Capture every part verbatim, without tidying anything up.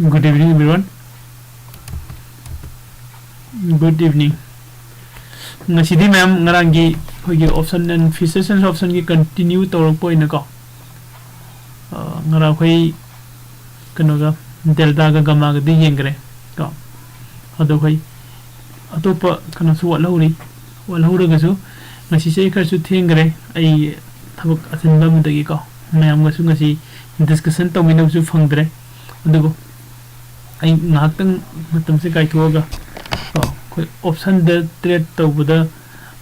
Good evening, everyone. Good evening. ꯉꯁꯤꯗꯤ ꯃꯌꯥꯝ ꯉꯔꯥꯡꯒꯤ ꯑꯩꯈꯣꯏꯒꯤ option and features and optionꯒꯤ continue ꯇꯧꯔꯛꯄ ꯑꯣꯏꯅꯀꯣ, ꯑ, ꯉꯔꯥꯡ ꯑꯩꯈꯣꯏ ꯀꯩꯅꯣꯒ, ꯗꯦꯜꯇꯥꯒ ꯒꯃꯥꯒꯗꯤ ꯌꯦꯡꯈ꯭ꯔꯦ ꯀꯣ꯫ ꯑꯗꯣ ꯑꯩꯈꯣꯏ ꯑꯇꯣꯞꯄ ꯀꯩꯅꯣꯁꯨ ꯋꯥꯠꯍꯧꯔꯤ꯫ ꯋꯥꯠꯍꯧꯔꯒꯁꯨ ꯉꯁꯤꯁꯦ ꯑꯩ ꯈꯔꯁꯨ ꯊꯦꯡꯈ꯭ꯔꯦ, ꯑꯩ ꯊꯕꯛ ꯑꯆꯤꯟꯕ ꯑꯃꯗꯒꯤꯀꯣ꯫ ꯃꯌꯥꯝꯒꯁꯨ ꯉꯁꯤ discussion ꯇꯧꯃꯤꯟꯅꯕꯁꯨ ꯐꯪꯗ꯭ꯔꯦ꯫ ꯑꯗꯨꯕꯨ ꯑꯩ ꯉꯥꯏꯍꯥꯛꯇꯪ ꯃꯇꯝꯁꯦ ꯀꯥꯏꯊꯣꯛꯑꯒ ꯀꯣ, ꯑꯩꯈꯣꯏ optionꯗ trade ꯇꯧꯕꯗ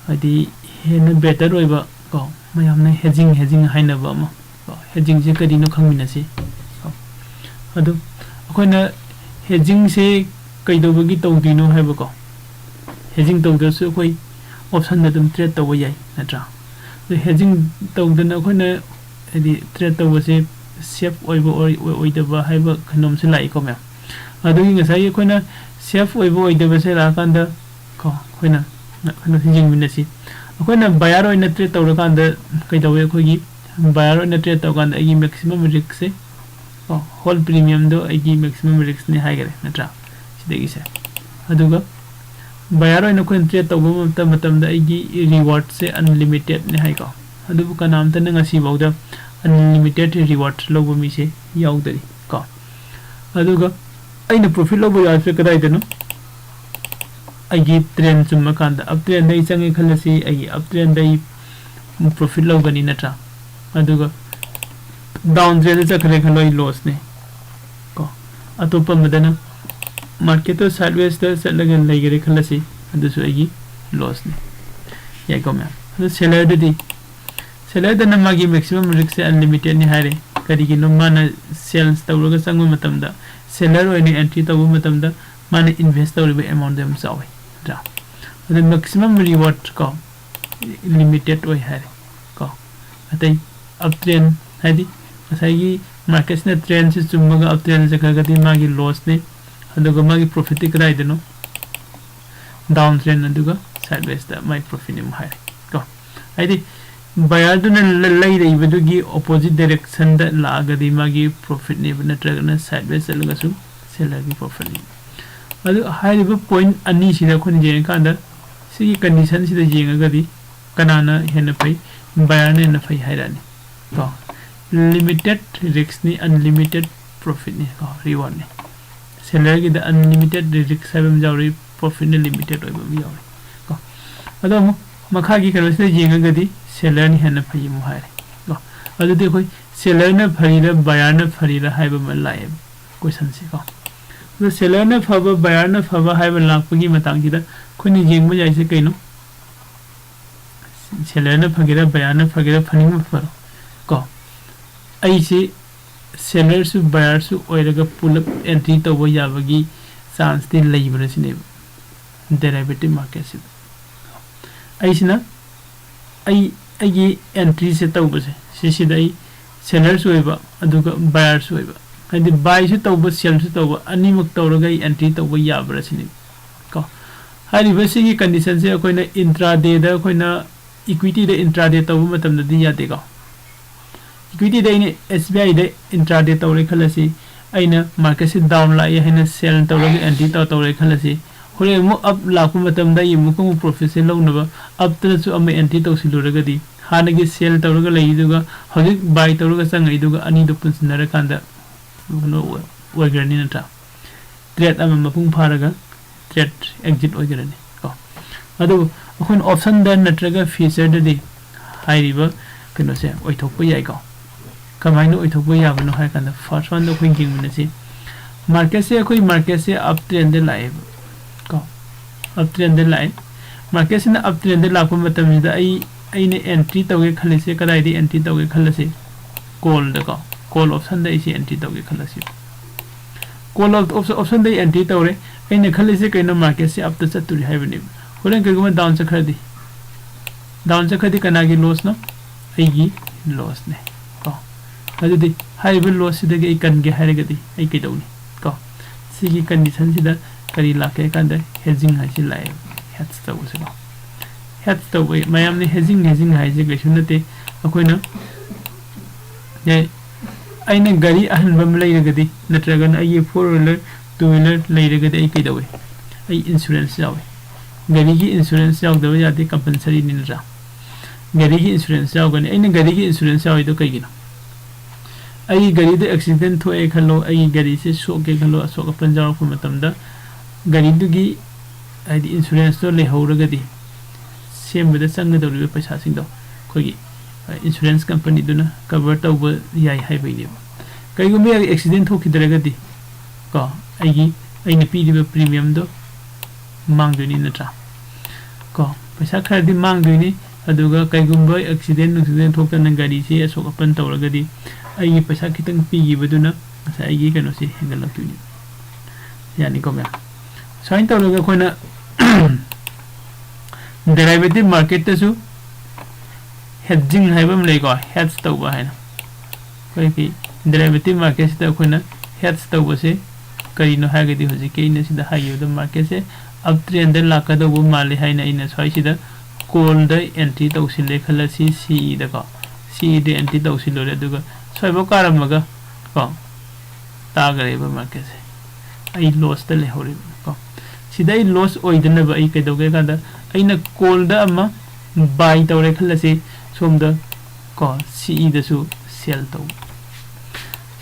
ꯍꯥꯏꯗꯤ ꯍꯦꯟꯅ better ꯑꯣꯏꯕ ꯀꯣ, ꯃꯌꯥꯝꯅ hedging hedging ꯍꯥꯏꯅꯕ ꯑꯃ ꯀꯣ, hedgingꯁꯦ ꯀꯔꯤꯅꯣ ꯈꯪꯃꯤꯟꯅꯁꯤ ꯀꯣ꯫ ꯑꯗꯨ ꯑꯩꯈꯣꯏꯅ hedgingꯁꯦ ꯀꯩꯗꯧꯕꯒꯤ ꯇꯧꯗꯣꯏꯅꯣ ꯍꯥꯏꯕꯀꯣ, hedging ꯇꯧꯗ꯭ꯔꯁꯨ ꯑꯩꯈꯣꯏ optionꯗ ꯑꯗꯨꯝ trade ꯇꯧꯕ ꯌꯥꯏ, ꯅꯠꯇ꯭ꯔꯥ? ꯑꯗꯨ hedging ꯇꯧꯗꯅ ꯑꯩꯈꯣꯏꯅ ꯍꯥꯏꯗꯤ trade ꯇꯧꯕꯁꯦ safe ꯑꯣꯏꯕ ꯑꯣꯏ-, ꯑꯣꯏꯗꯕ ꯍꯥꯏꯕ ꯀꯩꯅꯣꯝꯁꯨ ꯂꯥꯛꯏꯀꯣ ꯃꯌꯥꯝ꯫ ꯑꯗꯨꯒꯤ ꯉꯁꯥꯏꯒꯤ ꯑꯩꯈꯣꯏꯅ safe ꯑꯣꯏꯕ ꯑꯣꯏꯗꯕꯁꯦ ꯂꯥꯛꯑꯀꯥꯟꯗ ꯀꯣ, ꯑꯩꯈꯣꯏꯅ, ꯑꯩꯈꯣꯏꯅ ꯁꯤ ꯌꯦꯡꯃꯤꯟꯅꯁꯤ꯫ ꯑꯩꯈꯣꯏꯅ buyer ꯑꯣꯏꯅ trade ꯇꯧꯔꯀꯥꯟꯗ ꯀꯩꯗꯧꯋꯦ? ꯑꯩꯈꯣꯏꯒꯤ buyer ꯑꯣꯏꯅ trade ꯇꯧꯔꯀꯥꯟꯗ ꯑꯩꯒꯤ maximum riskꯁꯦ, ꯀꯣ, whole premiumꯗꯣ ꯑꯩꯒꯤ maximum riskꯅꯦ ꯍꯥꯏꯈꯔꯦ, ꯅꯠꯇ꯭ꯔꯥ? ꯁꯤꯗꯒꯤꯁꯦ꯫ ꯑꯗꯨꯒ buyer ꯑꯣꯏꯅ ꯑꯩꯈꯣꯏꯅ trade ꯇꯧꯕ ꯃꯇꯝ-, ꯃꯇꯝꯗ ꯑꯩꯒꯤ rewardꯁꯦ unlimitedꯅꯦ ꯍꯥꯏꯀꯣ꯫ ꯑꯗꯨꯕꯨ ꯀꯅꯥꯝꯇꯅ ꯉꯁꯤꯐꯥꯎꯗ unlimited reward ꯂꯧꯕ ꯃꯤꯁꯦ ꯌꯥꯎꯗꯔꯤ ꯀꯣ꯫ ꯑꯗꯨꯒ ꯑꯩꯅ profit ꯂꯧꯕ ꯌꯥꯔꯤꯁꯦ ꯀꯗꯥꯏꯗꯅꯣ? ꯑꯩꯒꯤ trend ꯆꯨꯝꯃꯀꯥꯟꯗ, up trendꯗ ꯑꯩ ꯆꯪꯉꯦ ꯈꯜꯂꯁꯤ, ꯑꯩꯒꯤ up trendꯗ ꯑꯩ profit ꯂꯧꯒꯅꯤ, ꯅꯠꯇ꯭ꯔꯥ? ꯑꯗꯨꯒ down trendꯗ ꯆꯠꯈ꯭ꯔꯦ ꯈꯜꯂꯣ, ꯑꯩ lossꯅꯦ ꯀꯣ꯫ ꯑꯇꯣꯞꯄ ꯑꯃꯗꯅ marketꯇꯣ sidewaysꯇ ꯆꯠꯂꯒ ꯂꯩꯈꯔꯦ ꯈꯜꯂꯁꯤ, ꯑꯗꯨꯁꯨ ꯑꯩꯒꯤ lossꯅꯦ꯫ ꯌꯥꯏꯀꯣ ꯃꯌꯥꯝ? ꯑꯗꯨ sellerꯗꯗꯤ, sellerꯗꯅ ꯃꯥꯒꯤ maximum riskꯁꯦ unlimitedꯅꯤ ꯍꯥꯏꯔꯦ꯫ ꯀꯔꯤꯒꯤꯅꯣ? ꯃꯥꯅ sales ꯇꯧꯔꯒ ꯆꯪꯕ ꯃꯇꯝꯗ seller ꯑꯣꯏꯅ entry ꯇꯧꯕ ꯃꯇꯝꯗ ꯃꯥꯅ invest ꯇꯧꯔꯤꯕ amountꯗꯣ ꯌꯥꯝ ꯆꯥꯎꯋꯤ, ꯅꯠꯇ꯭ꯔꯥ? ꯑꯗꯨ maximum reward ꯀꯣ, limited ꯑꯣꯏ ꯍꯥꯏꯔꯦ ꯀꯣ꯫ ꯑꯇꯩ up trend ꯍꯥꯏꯗꯤ ꯉꯁꯥꯏꯒꯤ marketꯁꯤꯅ trendꯁꯤ ꯆꯨꯝꯃꯒ up trend ꯆꯠꯈ꯭ꯔꯒꯗꯤ ꯃꯥꯒꯤ lossꯅꯤ, ꯑꯗꯨꯒ ꯃꯥꯒꯤ profitꯇꯤ ꯀꯗꯥꯏꯗꯅꯣ? Down trend ꯑꯗꯨꯒ sidewaysta ꯃꯥꯒꯤ profitꯅꯤ ꯑꯃꯨꯛ ꯍꯥꯏꯔꯦ ꯀꯣ꯫ ꯍꯥꯏꯗꯤ Buyerꯗꯨꯅ ꯂ- ꯂꯩꯔꯛꯏꯕꯗꯨꯒꯤ opposite directionꯗ ꯂꯥꯛꯑꯒꯗꯤ ꯃꯥꯒꯤ profitꯅꯦꯕ, ꯅꯠꯇ꯭ꯔꯒꯅ sideways ꯆꯠꯂꯒꯁꯨ sellerꯒꯤ profitꯅꯤ꯫ ꯑꯗꯨ ꯍꯥꯏꯔꯤꯕ point ꯑꯅꯤꯁꯤꯗ ꯑꯩꯈꯣꯏꯅ ꯌꯦꯡꯉꯀꯥꯟꯗ ꯁꯤꯒꯤ conditionꯁꯤꯗ ꯌꯦꯡꯉꯒꯗꯤ ꯀꯅꯥꯅ ꯍꯦꯟꯅ ꯐꯩ? Buyerꯅ ꯍꯦꯟꯅ ꯐꯩ ꯍꯥꯏꯔꯛꯑꯅꯤ ꯀꯣ꯫ Limited riskꯅꯤ, unlimited profitꯅꯤ ꯀꯣ, rewardꯅꯤ꯫ Sellerꯒꯤꯗ unlimited risk ꯍꯥꯏꯕ ꯑꯃ ꯌꯥꯎꯔꯤ, profitꯅ limited ꯑꯣꯏꯕ ꯑꯃ ꯌꯥꯎꯔꯤ ꯀꯣ꯫ ꯑꯗꯣ ꯑꯃꯨꯛ ꯃꯈꯥꯒꯤ ꯀꯩꯅꯣꯁꯤꯗ ꯌꯦꯡꯉꯒꯗꯤ sellerꯅ ꯍꯦꯟꯅ ꯐꯩ ꯑꯃꯨꯛ ꯍꯥꯏꯔꯦ ꯀꯣ꯫ ꯑꯗꯨꯗꯤ ꯑꯩꯈꯣꯏ sellerꯅ ꯐꯔꯤꯔ buyerꯅ ꯐꯔꯤꯔ ꯍꯥꯏꯕ ꯑꯃ ꯂꯥꯛꯑꯦꯕ questionꯁꯦ ꯀꯣ꯫ ꯑꯗꯣ sellerꯅ ꯐꯕ, buyerꯅ ꯐꯕ ꯍꯥꯏꯕ ꯂꯥꯛꯄꯒꯤ ꯃꯇꯥꯡꯁꯤꯗ ꯑꯩꯈꯣꯏꯅ ꯌꯦꯡꯕ ꯌꯥꯏꯁꯦ ꯀꯩꯅꯣ? Sellerꯅ ꯐꯒꯦꯔꯥ, buyerꯅ ꯐꯒꯦꯔꯥ, ꯐꯅꯤꯡꯕ ꯐꯔꯣ ꯀꯣ, ꯑꯩꯁꯤ sellerꯁꯨ buyerꯁꯨ ꯑꯣꯏꯔꯒ ꯄꯨꯂꯞ entry ꯇꯧꯕ ꯌꯥꯕꯒꯤ chanceꯇꯤ ꯂꯩꯕ꯭ꯔꯥ ꯁꯤꯅꯦꯕ derivative marketꯁꯤꯗ꯫ ꯑꯩꯁꯤꯅ ꯑꯩ ꯑꯩꯒꯤ entryꯁꯦ ꯇꯧꯕꯁꯦ ꯁꯤꯁꯤꯗ ꯑꯩ sellerꯁꯨ ꯑꯣꯏꯕ ꯑꯗꯨꯒ buyerꯁꯨ ꯑꯣꯏꯕ, ꯍꯥꯏꯗꯤ buyꯁꯨ ꯇꯧꯕ sellꯁꯨ ꯇꯧꯕ ꯑꯅꯤꯃꯛ ꯇꯧꯔꯒ ꯑꯩ entry ꯇꯧꯕ ꯌꯥꯕ꯭ꯔꯥ ꯁꯤꯅꯤ ꯀꯣ꯫ ꯍꯥꯏꯔꯤꯕ ꯁꯤꯒꯤ conditionꯁꯦ ꯑꯩꯈꯣꯏꯅ intradayꯗ ꯑꯩꯈꯣꯏꯅ equityꯗ intraday ꯇꯧꯕ ꯃꯇꯝꯗꯗꯤ ꯌꯥꯗꯦꯀꯣ꯫ Equityꯗ ꯑꯩꯅ SBIꯗ intraday ꯇꯧꯔꯦ ꯈꯜꯂꯁꯤ, ꯑꯩꯅ marketꯁꯦ down ꯂꯥꯛꯑꯦ ꯍꯥꯏꯅ sell ꯇꯧꯔꯒ entry ꯇꯧ ꯇꯧꯔꯦ ꯈꯜꯂꯁꯤ, ꯍꯣꯔꯦꯟ ꯑꯃꯨꯛ up ꯂꯥꯛꯄ ꯃꯇꯝꯗ ꯑꯩ ꯑꯃꯨꯛꯀ ꯑꯃꯨꯛ profitꯁꯦ ꯂꯧꯅꯕ upꯇꯅꯁꯨ ꯑꯃ entry ꯇꯧꯁꯤꯜꯂꯨꯔꯒꯗꯤ ꯍꯥꯟꯅꯒꯤ sell ꯇꯧꯔꯒ ꯂꯩꯔꯤꯗꯨꯒ ꯍꯧꯖꯤꯛ buy ꯇꯧꯔꯒ ꯆꯪꯉꯛꯏꯗꯨꯒ ꯑꯅꯤꯗꯨ ꯄꯨꯟꯁꯤꯟꯅꯔꯀꯥꯟꯗ ꯀꯩꯅꯣ ꯑꯣꯏ- ꯑꯣꯏꯈ꯭ꯔꯅꯤ ꯅꯠꯇ꯭ꯔꯥ? Trade ꯑꯃ ꯃꯄꯨꯡ ꯐꯥꯔꯒ trade exit ꯑꯣꯏꯈ꯭ꯔꯅꯤ ꯀꯣ꯫ ꯑꯗꯨꯕꯨ ꯑꯩꯈꯣꯏꯅ optionꯗ ꯅꯠꯇ꯭ꯔꯒ futureꯗꯗꯤ ꯍꯥꯏꯔꯤꯕ ꯀꯩꯅꯣꯁꯦ ꯑꯣꯏꯊꯣꯛꯄ ꯌꯥꯏꯀꯣ꯫ ꯀꯃꯥꯏꯅ ꯑꯣꯏꯊꯣꯛꯄ ꯌꯥꯕꯅꯣ ꯍꯥꯏ ꯀꯥꯟꯗ first oneꯗ ꯑꯩꯈꯣꯏ ꯌꯦꯡꯃꯤꯟꯅꯁꯤ꯫ Marketꯁꯦ ꯑꯩꯈꯣꯏ marketꯁꯦ up trendꯗ ꯂꯥꯛꯑꯦꯕ ꯀꯣ꯫ Up trendꯗ ꯂꯥꯛꯑꯦ꯫ Marketꯁꯤꯅ up trendꯗ ꯂꯥꯛꯄ ꯃꯇꯝꯁꯤꯗ ꯑꯩ ꯑꯩꯅ entry ꯇꯧꯒꯦ ꯈꯜꯂꯤꯁꯦ ꯀꯗꯥꯏꯗ entry ꯇꯧꯒꯦ ꯈꯜꯂꯁꯤ? Callꯗꯀꯣ, call optionꯗ ꯑꯩꯁꯦ entry ꯇꯧꯒꯦ ꯈꯜꯂꯁꯤ꯫ Call op- option optionꯗ ꯑꯩ entry ꯇꯧꯔꯦ꯫ ꯑꯩꯅ ꯈꯜꯂꯤꯁꯦ ꯀꯩꯅꯣ? Marketꯁꯦ upꯇ ꯆꯠꯇꯣꯔꯤ ꯍꯥꯏꯕꯅꯦꯕ꯫ ꯍꯣꯔꯦꯟ ꯀꯩꯒꯨꯝꯕ down ꯆꯠꯈ꯭ꯔꯗꯤ, down ꯆꯠꯈ꯭ꯔꯗꯤ ꯀꯅꯥꯒꯤ lossꯅꯣ? ꯑꯩꯒꯤ lossꯅꯦ ꯀꯣ꯫ ꯑꯗꯨꯗꯤ ꯍꯥꯏꯔꯤꯕ lossꯁꯤꯗꯒꯤ ꯑꯩ ꯀꯟꯒꯦ ꯍꯥꯏꯔꯒꯗꯤ ꯑꯩ ꯀꯩꯗꯧꯅꯤ ꯀꯣ? ꯁꯤꯒꯤ conditionꯁꯤꯗ ꯀꯔꯤ ꯂꯥꯛꯀꯦ ꯍꯥꯏ ꯀꯥꯟꯗ hedging ꯍꯥꯏꯁꯤ ꯂꯥꯛꯑꯦ꯫ Hedge ꯇꯧꯕꯁꯦꯀꯣ꯫ ꯍꯦꯗꯖ ꯇꯧꯕ, ꯃꯌꯥꯝꯅ ꯍꯦꯖꯤꯡ ꯍꯦꯖꯤꯡ ꯍꯥꯏꯁꯦ ꯀꯩꯁꯨ ꯅꯠꯇꯦ꯫ ꯑꯩꯈꯣꯏꯅ ꯑꯦ, ꯑꯩꯅ ꯒꯥꯔꯤ ꯑꯍꯟꯕ ꯑꯃ ꯂꯩꯔꯒꯗꯤ, ꯅꯠꯇ꯭ꯔꯒꯅ ꯑꯩꯒꯤ ꯐꯣꯔ ꯋꯤꯂꯔ, ꯇꯨ ꯋꯤꯂꯔ ꯂꯩꯔꯒꯗꯤ ꯑꯩ ꯀꯩꯗꯧꯏ? ꯑꯩ ꯏꯟꯁꯨꯔꯦꯟꯁ ꯌꯥꯎꯏ꯫ ꯒꯥꯔꯤꯒꯤ ꯏꯟꯁꯨꯔꯦꯟꯁ ꯌꯥꯎꯗꯕ ꯌꯥꯗꯦ, ꯀꯝꯄꯜꯁꯔꯤꯅꯤ, ꯅꯠꯇ꯭ꯔꯥ? ꯒꯥꯔꯤꯒꯤ ꯏꯟꯁꯨꯔꯦꯟꯁ ꯌꯥꯎꯒꯅꯤ꯫ ꯑꯩꯅ ꯒꯥꯔꯤꯒꯤ ꯏꯟꯁꯨꯔꯦꯟꯁ ꯌꯥꯎꯔꯤꯗꯣ ꯀꯩꯒꯤꯅꯣ? ꯑꯩꯒꯤ ꯒꯥꯔꯤꯗ ꯑꯦꯛꯁꯤꯗꯦꯟ ꯊꯣꯛꯑꯦ ꯈꯜꯂꯣ, ꯑꯩꯒꯤ ꯒꯥꯔꯤꯁꯦ ꯁꯣꯛꯀꯦ ꯈꯜꯂꯣ, ꯑꯁꯣꯛ ꯑꯄꯟ ꯌꯥꯎꯔꯛꯄ ꯃꯇꯝꯗ ꯒꯥꯔꯤꯗꯨꯒꯤ, ꯍꯥꯏꯗꯤ, ꯏꯟꯁꯨꯔꯦꯟꯁꯇꯣ ꯂꯩꯍꯧꯔꯒꯗꯤ, ꯁꯦꯝꯕꯗ ꯆꯪꯒꯗꯧꯔꯤꯕ ꯄꯩꯁꯥꯁꯤꯡꯗꯣ ꯑꯩꯈꯣꯏꯒꯤ, ꯑ, ꯏꯟꯁꯨꯔꯦꯟꯁ ꯀꯝꯄꯅꯤꯗꯨꯅ ꯀꯚꯔ ꯇꯧꯕ ꯌꯥꯏ ꯍꯥꯏꯕꯒꯤꯅꯦꯕ꯫ ꯀꯩꯒꯨꯝꯕ ꯑꯦꯛꯁꯤꯗꯦꯟ ꯊꯣꯛꯈꯤꯗ꯭ꯔꯒꯗꯤ, ꯀꯣ, ꯑꯩꯒꯤ, ꯑꯩꯅ ꯄꯤꯔꯤꯕ ꯄ꯭ꯔꯤꯃꯤꯌꯝꯗꯣ ꯃꯥꯡꯗꯣꯏꯅꯤ, ꯅꯠꯇ꯭ꯔꯥ? ꯀꯣ, ꯄꯩꯁꯥ ꯈꯔꯗꯤ ꯃꯥꯡꯗꯣꯏꯅꯤ꯫ ꯑꯗꯨꯒ ꯀꯩꯒꯨꯝꯕ ꯑꯦꯛꯁꯤꯗꯦꯟ ꯅꯨꯡꯁꯤꯗꯦꯟ ꯊꯣꯛꯇꯅ ꯒꯥꯔꯤꯁꯤ ꯑꯁꯣꯛ ꯑꯄꯟ ꯇꯧꯔꯒꯗꯤ, ꯑꯩꯒꯤ ꯄꯩꯁꯥ ꯈꯤꯇꯪ ꯄꯤꯈꯤꯕꯗꯨꯅ ꯉꯁꯥꯏ ꯑꯩꯒꯤ ꯀꯩꯅꯣꯁꯤ ꯍꯦꯟꯒꯠꯂꯛꯇꯣꯏꯅꯤ꯫ ꯌꯥꯅꯤꯀꯣ, ꯃꯌꯥꯝ? ꯁꯨꯃꯥꯏꯅ ꯇꯧꯔꯒ ꯑꯩꯈꯣꯏꯅ ꯗꯦꯔꯥꯏꯚꯦꯇꯤꯚ ꯃꯥꯔꯀꯦꯠꯇꯁꯨ ꯍꯦꯗꯖꯤꯡ ꯍꯥꯏꯕ ꯑꯃ ꯂꯩꯀꯣ, ꯍꯦꯗꯖ ꯇꯧꯕ ꯍꯥꯏꯅ꯫ ꯑꯩꯈꯣꯏꯒꯤ ꯗꯦꯔꯥꯏꯚꯦꯇꯤꯚ ꯃꯥꯔꯀꯦꯠꯁꯤꯗ ꯑꯩꯈꯣꯏꯅ ꯍꯦꯗꯖ ꯇꯧꯕꯁꯦ ꯀꯔꯤꯅꯣ ꯍꯥꯏꯔꯒꯗꯤ, ꯍꯧꯖꯤꯛꯀꯤ ꯑꯩꯅ ꯁꯤꯗ ꯍꯥꯏꯈꯤꯕꯗ, ꯃꯥꯔꯀꯦꯠꯁꯦ ꯑꯞ ꯇ꯭ꯔꯦꯟꯗ ꯂꯥꯛꯀꯗꯧꯕ ꯃꯥꯜꯂꯦ ꯍꯥꯏꯅ ꯑꯩꯅ ꯁ꯭ꯋꯥꯏꯁꯤꯗ ꯀꯣꯜꯗ ꯑꯦꯟꯇ꯭ꯔꯤ ꯇꯧꯁꯤꯜꯂꯦ ꯈꯜꯂꯁꯤ, ꯁꯤ ꯏꯗꯀꯣ꯫ ꯁꯤ ꯏꯗ ꯑꯦꯟꯇ꯭ꯔꯤ ꯇꯧꯁꯤꯜꯂꯨꯔꯦ, ꯑꯗꯨꯒ ꯁ꯭ꯋꯥꯏꯐꯥꯎ ꯀꯥꯔꯝꯃꯒ, ꯀꯣ, ꯇꯥꯈꯔꯦꯕ ꯃꯥꯔꯀꯦꯠꯁꯦ꯫ ꯑꯩ ꯂꯣꯁꯇ ꯂꯩꯍꯧꯔꯦꯕ, ꯀꯣ꯫ ꯁꯤꯗ ꯑꯩ ꯂꯣꯁ ꯑꯣꯏꯗꯅꯕ ꯑꯩ ꯀꯩꯗꯧꯒꯦ ꯍꯥꯏ ꯀꯥꯟꯗ, ꯑꯩꯅ ꯀꯣꯜꯗ ꯑꯃ ꯕꯥꯏ ꯇꯧꯔꯦ ꯈꯜꯂꯁꯤ, ꯁꯣꯝꯗ, ꯀꯣ, ꯁꯤ ꯏꯗꯁꯨ ꯁꯦꯜ ꯇꯧꯕ꯫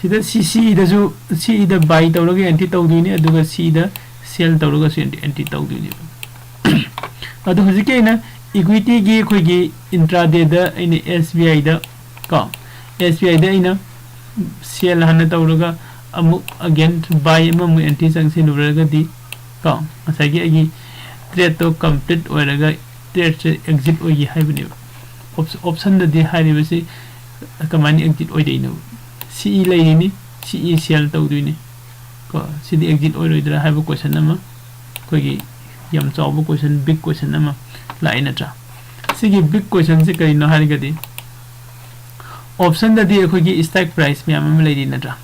ꯁꯤꯗ ꯁꯤ, ꯁꯤ ꯏꯗꯁꯨ, ꯁꯤ ꯏꯗ ꯕꯥꯏ ꯇꯧꯔꯒ ꯑꯦꯟꯇ꯭ꯔꯤ ꯇꯧꯗꯣꯏꯅꯤ, ꯑꯗꯨꯒ ꯁꯤ ꯏꯗ ꯁꯦꯜ ꯇꯧꯔꯒꯁꯨ ꯑꯦꯟꯇ꯭ꯔꯤ, ꯑꯦꯟꯇ꯭ꯔꯤ ꯇꯧꯗꯣꯏꯅꯦꯕ꯫ ꯑꯗꯣ ꯍꯧꯖꯤꯛꯀꯤ ꯑꯩꯅ ꯏꯀ꯭ꯋꯤꯇꯤꯒꯤ ꯑꯩꯈꯣꯏꯒꯤ ꯏꯟꯇ꯭ꯔꯥꯗꯦꯗ ꯑꯩꯅ ꯑꯦꯁ ꯕꯤ ꯑꯥꯏꯗ, ꯀꯣ, ꯑꯦꯁ ꯕꯤ ꯑꯥꯏꯗ ꯑꯩꯅ ꯁꯦꯜ ꯍꯥꯟꯅ ꯇꯧꯔꯒ ꯑꯃꯨꯛ ꯑꯒꯦꯟ ꯕꯥꯏ ꯑꯃꯃꯨꯛ ꯑꯦꯟꯇ꯭ꯔꯤ ꯆꯪꯁꯤꯜꯂꯨꯔꯒꯗꯤ, ꯀꯣ, ꯉꯁꯥꯏꯒꯤ ꯑꯩꯒꯤ ꯇ꯭ꯔꯦꯠꯇꯣ ꯀꯝꯄ꯭ꯂꯤꯠ ꯑꯣꯏꯔꯒ ꯇ꯭ꯔꯦꯠꯁꯦ ꯑꯦꯛꯖꯤꯠ ꯑꯣꯏꯈꯤ ꯍꯥꯏꯕꯅꯦꯕ꯫ ꯑꯣꯞ-, ꯑꯣꯞꯁꯟꯗꯗꯤ ꯍꯥꯏꯔꯤꯕꯁꯤ ꯀꯃꯥꯏꯅ ꯑꯦꯛꯖꯤꯠ ꯑꯣꯏꯗꯣꯏꯅꯣ? ꯁꯤ ꯏ ꯂꯩꯔꯤꯅꯤ, ꯁꯤ ꯏ ꯁꯦꯜ ꯇꯧꯗꯣꯏꯅꯤ, ꯀꯣ꯫ ꯁꯤꯗꯤ ꯑꯦꯛꯖꯤꯠ ꯑꯣꯏꯔꯣꯏꯗ꯭ꯔꯥ ꯍꯥꯏꯕ ꯀꯣꯏꯁꯟ ꯑꯃ, ꯑꯩꯈꯣꯏꯒꯤ ꯌꯥꯝ ꯆꯥꯎꯕ ꯀꯣꯏꯁꯟ, ꯕꯤꯛ ꯀꯣꯏꯁꯟ ꯑꯃ ꯂꯥꯛꯏ, ꯅꯠꯇ꯭ꯔꯥ? ꯁꯤꯒꯤ ꯕꯤꯛ ꯀꯣꯏꯁꯟꯁꯦ ꯀꯔꯤꯅꯣ ꯍꯥꯏꯔꯒꯗꯤ, ꯑꯣꯞꯁꯟꯗꯗꯤ ꯑꯩꯈꯣꯏꯒꯤ ꯁ꯭ꯇ꯭ꯔꯥꯏꯛ ꯄ꯭ꯔꯥꯏꯁ ꯃꯌꯥꯝ ꯑꯃ ꯂꯩꯔꯤ, ꯅꯠꯇ꯭ꯔꯥ?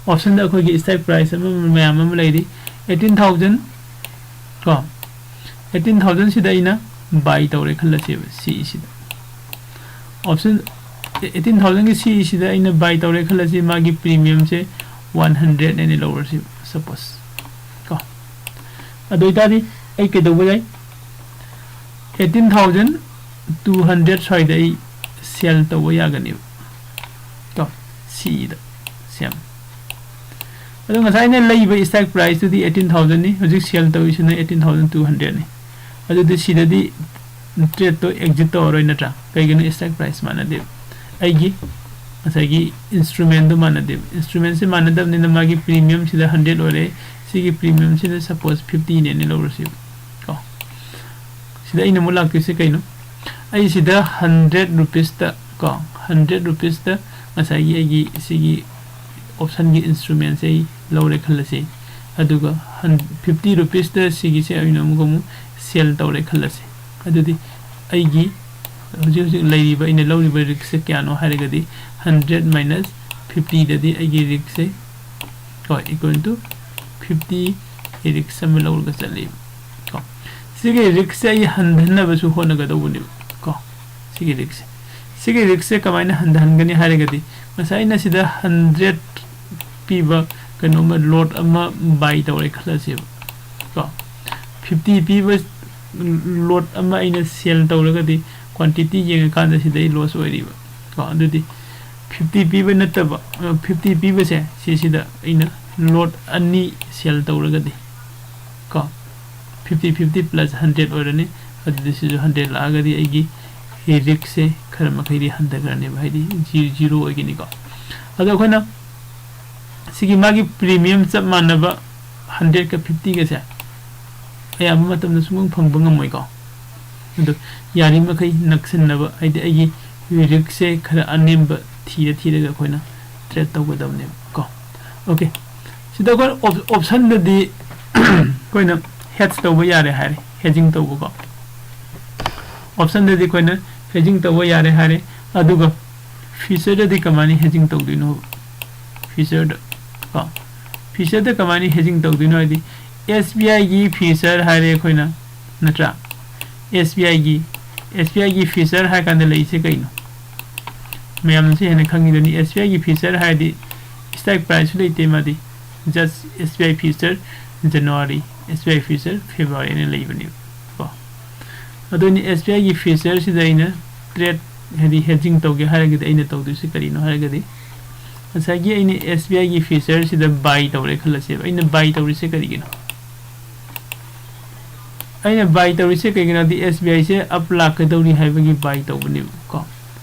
ꯑꯣꯞꯁꯟꯗ ꯑꯩꯈꯣꯏꯒꯤ ꯁ꯭ꯇ꯭ꯔꯥꯏꯛ ꯄ꯭ꯔꯥꯏꯁ ꯑꯃ, ꯃꯌꯥꯝ ꯑꯃ ꯂꯩꯔꯤ꯫ ꯑꯩꯠꯇꯤꯟ ꯊꯥꯎꯖꯟ, ꯀꯣ, ꯑꯩꯠꯇꯤꯟ ꯊꯥꯎꯖꯟꯁꯤꯗ ꯑꯩꯅ ꯕꯥꯏ ꯇꯧꯔꯦ ꯈꯜꯂꯁꯦꯕ, ꯁꯤꯁꯤꯗ꯫ ꯑꯣꯞꯁꯟ eighteen thousandꯒꯤ ꯁꯤꯁꯤꯗ ꯑꯩꯅ ꯕꯥꯏ ꯇꯧꯔꯦ ꯈꯜꯂꯁꯤ, ꯃꯥꯒꯤ ꯄ꯭ꯔꯤꯃꯤꯌꯝꯁꯦ one hundred ꯍꯥꯏꯅ ꯂꯧꯔꯁꯤ, ꯁꯄꯣꯁ ꯀꯣ꯫ ꯑꯗꯨ ꯑꯣꯏꯇꯥꯔꯗꯤ ꯑꯩ ꯀꯩꯗꯧꯕ ꯌꯥꯏ? Eighteen thousand two hundred ꯁ꯭ꯋꯥꯏꯗ ꯑꯩ ꯁꯦꯜ ꯇꯧꯕ ꯌꯥꯒꯅꯦꯕ ꯀꯣ, ꯁꯤꯗ ꯁꯦꯝ꯫ ꯑꯗꯣ ꯉꯁꯥꯏ ꯑꯩꯅ ꯂꯩꯕ ꯏꯁꯇꯥꯛ ꯄ꯭ꯔꯥꯏꯁꯇꯨꯗꯤ eighteen thousandꯅꯤ, ꯍꯧꯖꯤꯛ ꯁꯦꯜ ꯇꯧꯔꯤꯁꯤꯅ eighteen thousand two hundredꯅꯤ꯫ ꯑꯗꯨꯗꯤ ꯁꯤꯗꯗꯤ ꯇ꯭ꯔꯦꯠꯇꯣ ꯑꯦꯛꯖꯤꯠ ꯇꯧꯔꯔꯣꯏ ꯅꯠꯇ꯭ꯔꯥ? ꯀꯩꯒꯤꯅꯣ? ꯏꯁꯇꯥꯛ ꯄ꯭ꯔꯥꯏꯁ ꯃꯥꯟꯅꯗꯦꯕ꯫ ꯑꯩꯒꯤ ꯉꯁꯥꯏꯒꯤ ꯏꯟꯁꯇ꯭ꯔꯨꯃꯦꯟꯗꯣ ꯃꯥꯟꯅꯗꯦꯕ꯫ ꯏꯟꯁꯇ꯭ꯔꯨꯃꯦꯟꯁꯦ ꯃꯥꯟꯅꯗꯕꯅꯤꯅ ꯃꯥꯒꯤ ꯄ꯭ꯔꯤꯃꯤꯌꯝꯁꯤꯗ hundred ꯑꯣꯏꯔꯦ, ꯁꯤꯒꯤ ꯄ꯭ꯔꯤꯃꯤꯌꯝꯁꯤꯗ ꯁꯄꯣꯁ fiftyꯅꯦꯅ ꯂꯧꯔꯁꯦꯕ ꯀꯣ꯫ ꯁꯤꯗ ꯑꯩꯅ ꯑꯃꯨꯛ ꯂꯥꯛꯇꯣꯏꯁꯦ ꯀꯩꯅꯣ? ꯑꯩ ꯁꯤꯗ hundred rupeesꯇ ꯀꯣ, hundred rupeesꯇ ꯉꯁꯥꯏꯒꯤ ꯑꯩꯒꯤ ꯁꯤꯒꯤ ꯑꯣꯞꯁꯟꯒꯤ ꯏꯟꯁꯇ꯭ꯔꯨꯃꯦꯟꯁꯦ ꯑꯩ ꯂꯧꯔꯦ ꯈꯜꯂꯁꯤ꯫ ꯑꯗꯨꯒ fifty rupeesꯇ ꯁꯤꯒꯤꯁꯦ ꯑꯩꯅ ꯑꯃꯨꯛ ꯑꯃꯨꯛ ꯁꯦꯜ ꯇꯧꯔꯦ ꯈꯜꯂꯁꯤ꯫ ꯑꯗꯨꯗꯤ ꯑꯩꯒꯤ ꯍꯧꯖꯤꯛ ꯍꯧꯖꯤꯛ ꯂꯩꯔꯤꯕ, ꯑꯩꯅ ꯂꯧꯔꯤꯕ ꯔꯤꯛꯁꯁꯦ ꯀꯌꯥꯅꯣ ꯍꯥꯏꯔꯒꯗꯤ, hundred minus fiftyꯗꯗꯤ ꯑꯩꯒꯤ ꯔꯤꯛꯁꯁꯦ ꯀꯣ, equal to fifty ꯔꯤꯛꯁ ꯑꯃ ꯂꯧꯔꯒ ꯆꯠꯂꯦꯕ ꯀꯣ꯫ ꯁꯤꯒꯤ ꯔꯤꯛꯁꯁꯦ ꯑꯩ ꯍꯟꯊꯅꯕꯁꯨ ꯍꯣꯠꯅꯒꯗꯧꯕꯅꯦꯕ ꯀꯣ꯫ ꯁꯤꯒꯤ ꯔꯤꯛꯁꯁꯦ, ꯁꯤꯒꯤ ꯔꯤꯛꯁꯁꯦ ꯀꯃꯥꯏꯅ ꯍꯟꯊꯍꯟꯒꯅꯤ ꯍꯥꯏꯔꯒꯗꯤ, ꯉꯁꯥꯏ ꯑꯩꯅ ꯁꯤꯗ hundred ꯄꯤꯕ ꯀꯩꯅꯣꯝꯃ ꯂꯣꯠ ꯑꯃ ꯕꯥꯏ ꯇꯧꯔꯦ ꯈꯜꯂꯁꯦꯕ ꯀꯣ꯫ Fifty ꯄꯤꯕ ꯂꯣꯠ ꯑꯃ ꯑꯩꯅ ꯁꯦꯜ ꯇꯧꯔꯒꯗꯤ, ꯀ꯭ꯋꯥꯟꯇꯤꯇꯤ ꯌꯦꯡꯉꯀꯥꯟꯗ ꯁꯤꯗ ꯑꯩ ꯂꯣꯁ ꯑꯣꯏꯔꯤꯕ ꯀꯣ꯫ ꯑꯗꯨꯗꯤ fifty ꯄꯤꯕ ꯅꯠꯇꯕ, fifty ꯄꯤꯕꯁꯦ ꯁꯤꯁꯤꯗ ꯑꯩꯅ ꯂꯣꯠ ꯑꯅꯤ ꯁꯦꯜ ꯇꯧꯔꯒꯗꯤ ꯀꯣ, fifty fifty plus hundred ꯑꯣꯏꯔꯅꯤ꯫ ꯑꯗꯨꯗꯤ ꯁꯤꯁꯨ hundred ꯂꯥꯛꯑꯒꯗꯤ ꯑꯩꯒꯤ ꯔꯤꯛꯁꯁꯦ ꯈꯔ ꯃꯈꯩꯗꯤ ꯍꯟꯊꯈ꯭ꯔꯅꯦꯕ, ꯍꯥꯏꯗꯤ ꯖꯤ-, ꯖꯤꯔꯣ ꯑꯣꯏꯒꯅꯤꯀꯣ꯫ ꯑꯗꯣ ꯑꯩꯈꯣꯏꯅ ꯁꯤꯒꯤ ꯃꯥꯒꯤ ꯄ꯭ꯔꯤꯃꯤꯌꯝ ꯆꯞ ꯃꯥꯟꯅꯕ hundredꯀ fiftyꯒꯁꯦ ꯑꯌꯥꯝꯕ ꯃꯇꯝꯗ ꯁꯨꯡꯐꯪ ꯐꯪꯕ ꯉꯝꯃꯣꯏꯀꯣ꯫ ꯑꯗꯣ ꯌꯥꯔꯤꯃꯈꯩ ꯅꯛꯁꯤꯟꯅꯕ, ꯍꯥꯏꯗꯤ ꯑꯩꯒꯤ ꯔꯤꯛꯁꯁꯦ ꯈꯔ ꯑꯅꯦꯝꯕ ꯊꯤꯔ ꯊꯤꯔꯒ ꯑꯩꯈꯣꯏꯅ ꯇ꯭ꯔꯦꯠ ꯇꯧꯒꯗꯕꯅꯦꯕ ꯀꯣ꯫ ꯑꯣꯀꯦ, ꯁꯤꯗ ꯑꯩꯈꯣꯏ ꯑꯣꯞ-, ꯑꯣꯞꯁꯟꯗꯗꯤ ꯑꯩꯈꯣꯏꯅ ꯍꯦꯗꯖ ꯇꯧꯕ ꯌꯥꯔꯦ ꯍꯥꯏꯔꯦ, ꯍꯦꯗꯖꯤꯡ ꯇꯧꯕꯀꯣ꯫ ꯑꯣꯞꯁꯟꯗꯗꯤ ꯑꯩꯈꯣꯏꯅ ꯍꯦꯗꯖꯤꯡ ꯇꯧꯕ ꯌꯥꯔꯦ ꯍꯥꯏꯔꯦ, ꯑꯗꯨꯒ ꯐ꯭ꯌꯨꯆꯔꯗꯗꯤ ꯀꯃꯥꯏꯅ ꯍꯦꯗꯖꯤꯡ ꯇꯧꯗꯣꯏꯅꯣ? ꯐ꯭ꯌꯨꯆꯔꯗ ꯀꯣ, ꯐ꯭ꯌꯨꯆꯔꯗ ꯀꯃꯥꯏꯅ ꯍꯦꯗꯖꯤꯡ ꯇꯧꯗꯣꯏꯅꯣ ꯍꯥꯏꯗꯤ, ꯑꯦꯁ ꯕꯤ ꯑꯥꯏꯒꯤ ꯐ꯭ꯌꯨꯆꯔ ꯍꯥꯏꯔꯦ ꯑꯩꯈꯣꯏꯅ, ꯅꯠꯇ꯭ꯔꯥ? ꯑꯦꯁ ꯕꯤ ꯑꯥꯏꯒꯤ ꯑꯦꯁ ꯕꯤ ꯑꯥꯏꯒꯤ ꯐ꯭ꯌꯨꯆꯔ ꯍꯥꯏꯔ ꯀꯥꯟꯗ ꯂꯩꯔꯤꯁꯦ ꯀꯩꯅꯣ? ꯃꯌꯥꯝꯅꯁꯨ ꯍꯦꯟꯅ ꯈꯪꯉꯤꯗꯨꯅꯤ, ꯑꯦꯁ ꯕꯤ ꯑꯥꯏꯒꯤ ꯐ꯭ꯌꯨꯆꯔ ꯍꯥꯏꯔꯗꯤ ꯁ꯭ꯇꯥꯏꯛ ꯄ꯭ꯔꯥꯏꯁꯁꯨ ꯂꯩꯇꯦ, ꯃꯥꯗꯤ ꯖꯁ ꯑꯦꯁ ꯕꯤ ꯑꯥꯏ ꯐ꯭ꯌꯨꯆꯔ ꯖꯅꯋꯥꯔꯤ, ꯑꯦꯁ ꯕꯤ ꯑꯥꯏ ꯐ꯭ꯌꯨꯆꯔ ꯐꯦꯕ꯭ꯔꯨꯋꯥꯔꯤ ꯍꯥꯏꯅ ꯂꯩꯕꯅꯦꯕ ꯀꯣ꯫ ꯑꯗꯨꯅꯤ ꯑꯦꯁ ꯕꯤ ꯑꯥꯏꯒꯤ ꯐ꯭ꯌꯨꯆꯔꯁꯤꯗ ꯑꯩꯅ ꯇ꯭ꯔꯦꯠ, ꯍꯥꯏꯗꯤ ꯍꯦꯗꯖꯤꯡ ꯇꯧꯒꯦ ꯍꯥꯏꯔꯒꯗꯤ ꯑꯩꯅ ꯇꯧꯗꯣꯏꯁꯦ ꯀꯔꯤꯅꯣ ꯍꯥꯏꯔꯒꯗꯤ, ꯉꯁꯥꯏꯒꯤ ꯑꯩꯅ ꯑꯦꯁ ꯕꯤ ꯑꯥꯏꯒꯤ ꯐ꯭ꯌꯨꯆꯔꯁꯤꯗ ꯕꯥꯏ ꯇꯧꯔꯦ ꯈꯜꯂꯁꯦꯕ꯫ ꯑꯩꯅ ꯕꯥꯏ ꯇꯧꯔꯤꯁꯦ ꯀꯔꯤꯒꯤꯅꯣ? ꯑꯩꯅ ꯕꯥꯏ ꯇꯧꯔꯤꯁꯦ ꯀꯩꯒꯤꯅꯣꯗꯤ ꯑꯦꯁ ꯕꯤ ꯑꯥꯏꯁꯦ ꯑꯞ ꯂꯥꯛꯀꯗꯧꯔꯤ ꯍꯥꯏꯕꯒꯤ ꯕꯥꯏ ꯇꯧꯕꯅꯦꯕ ꯀꯣ꯫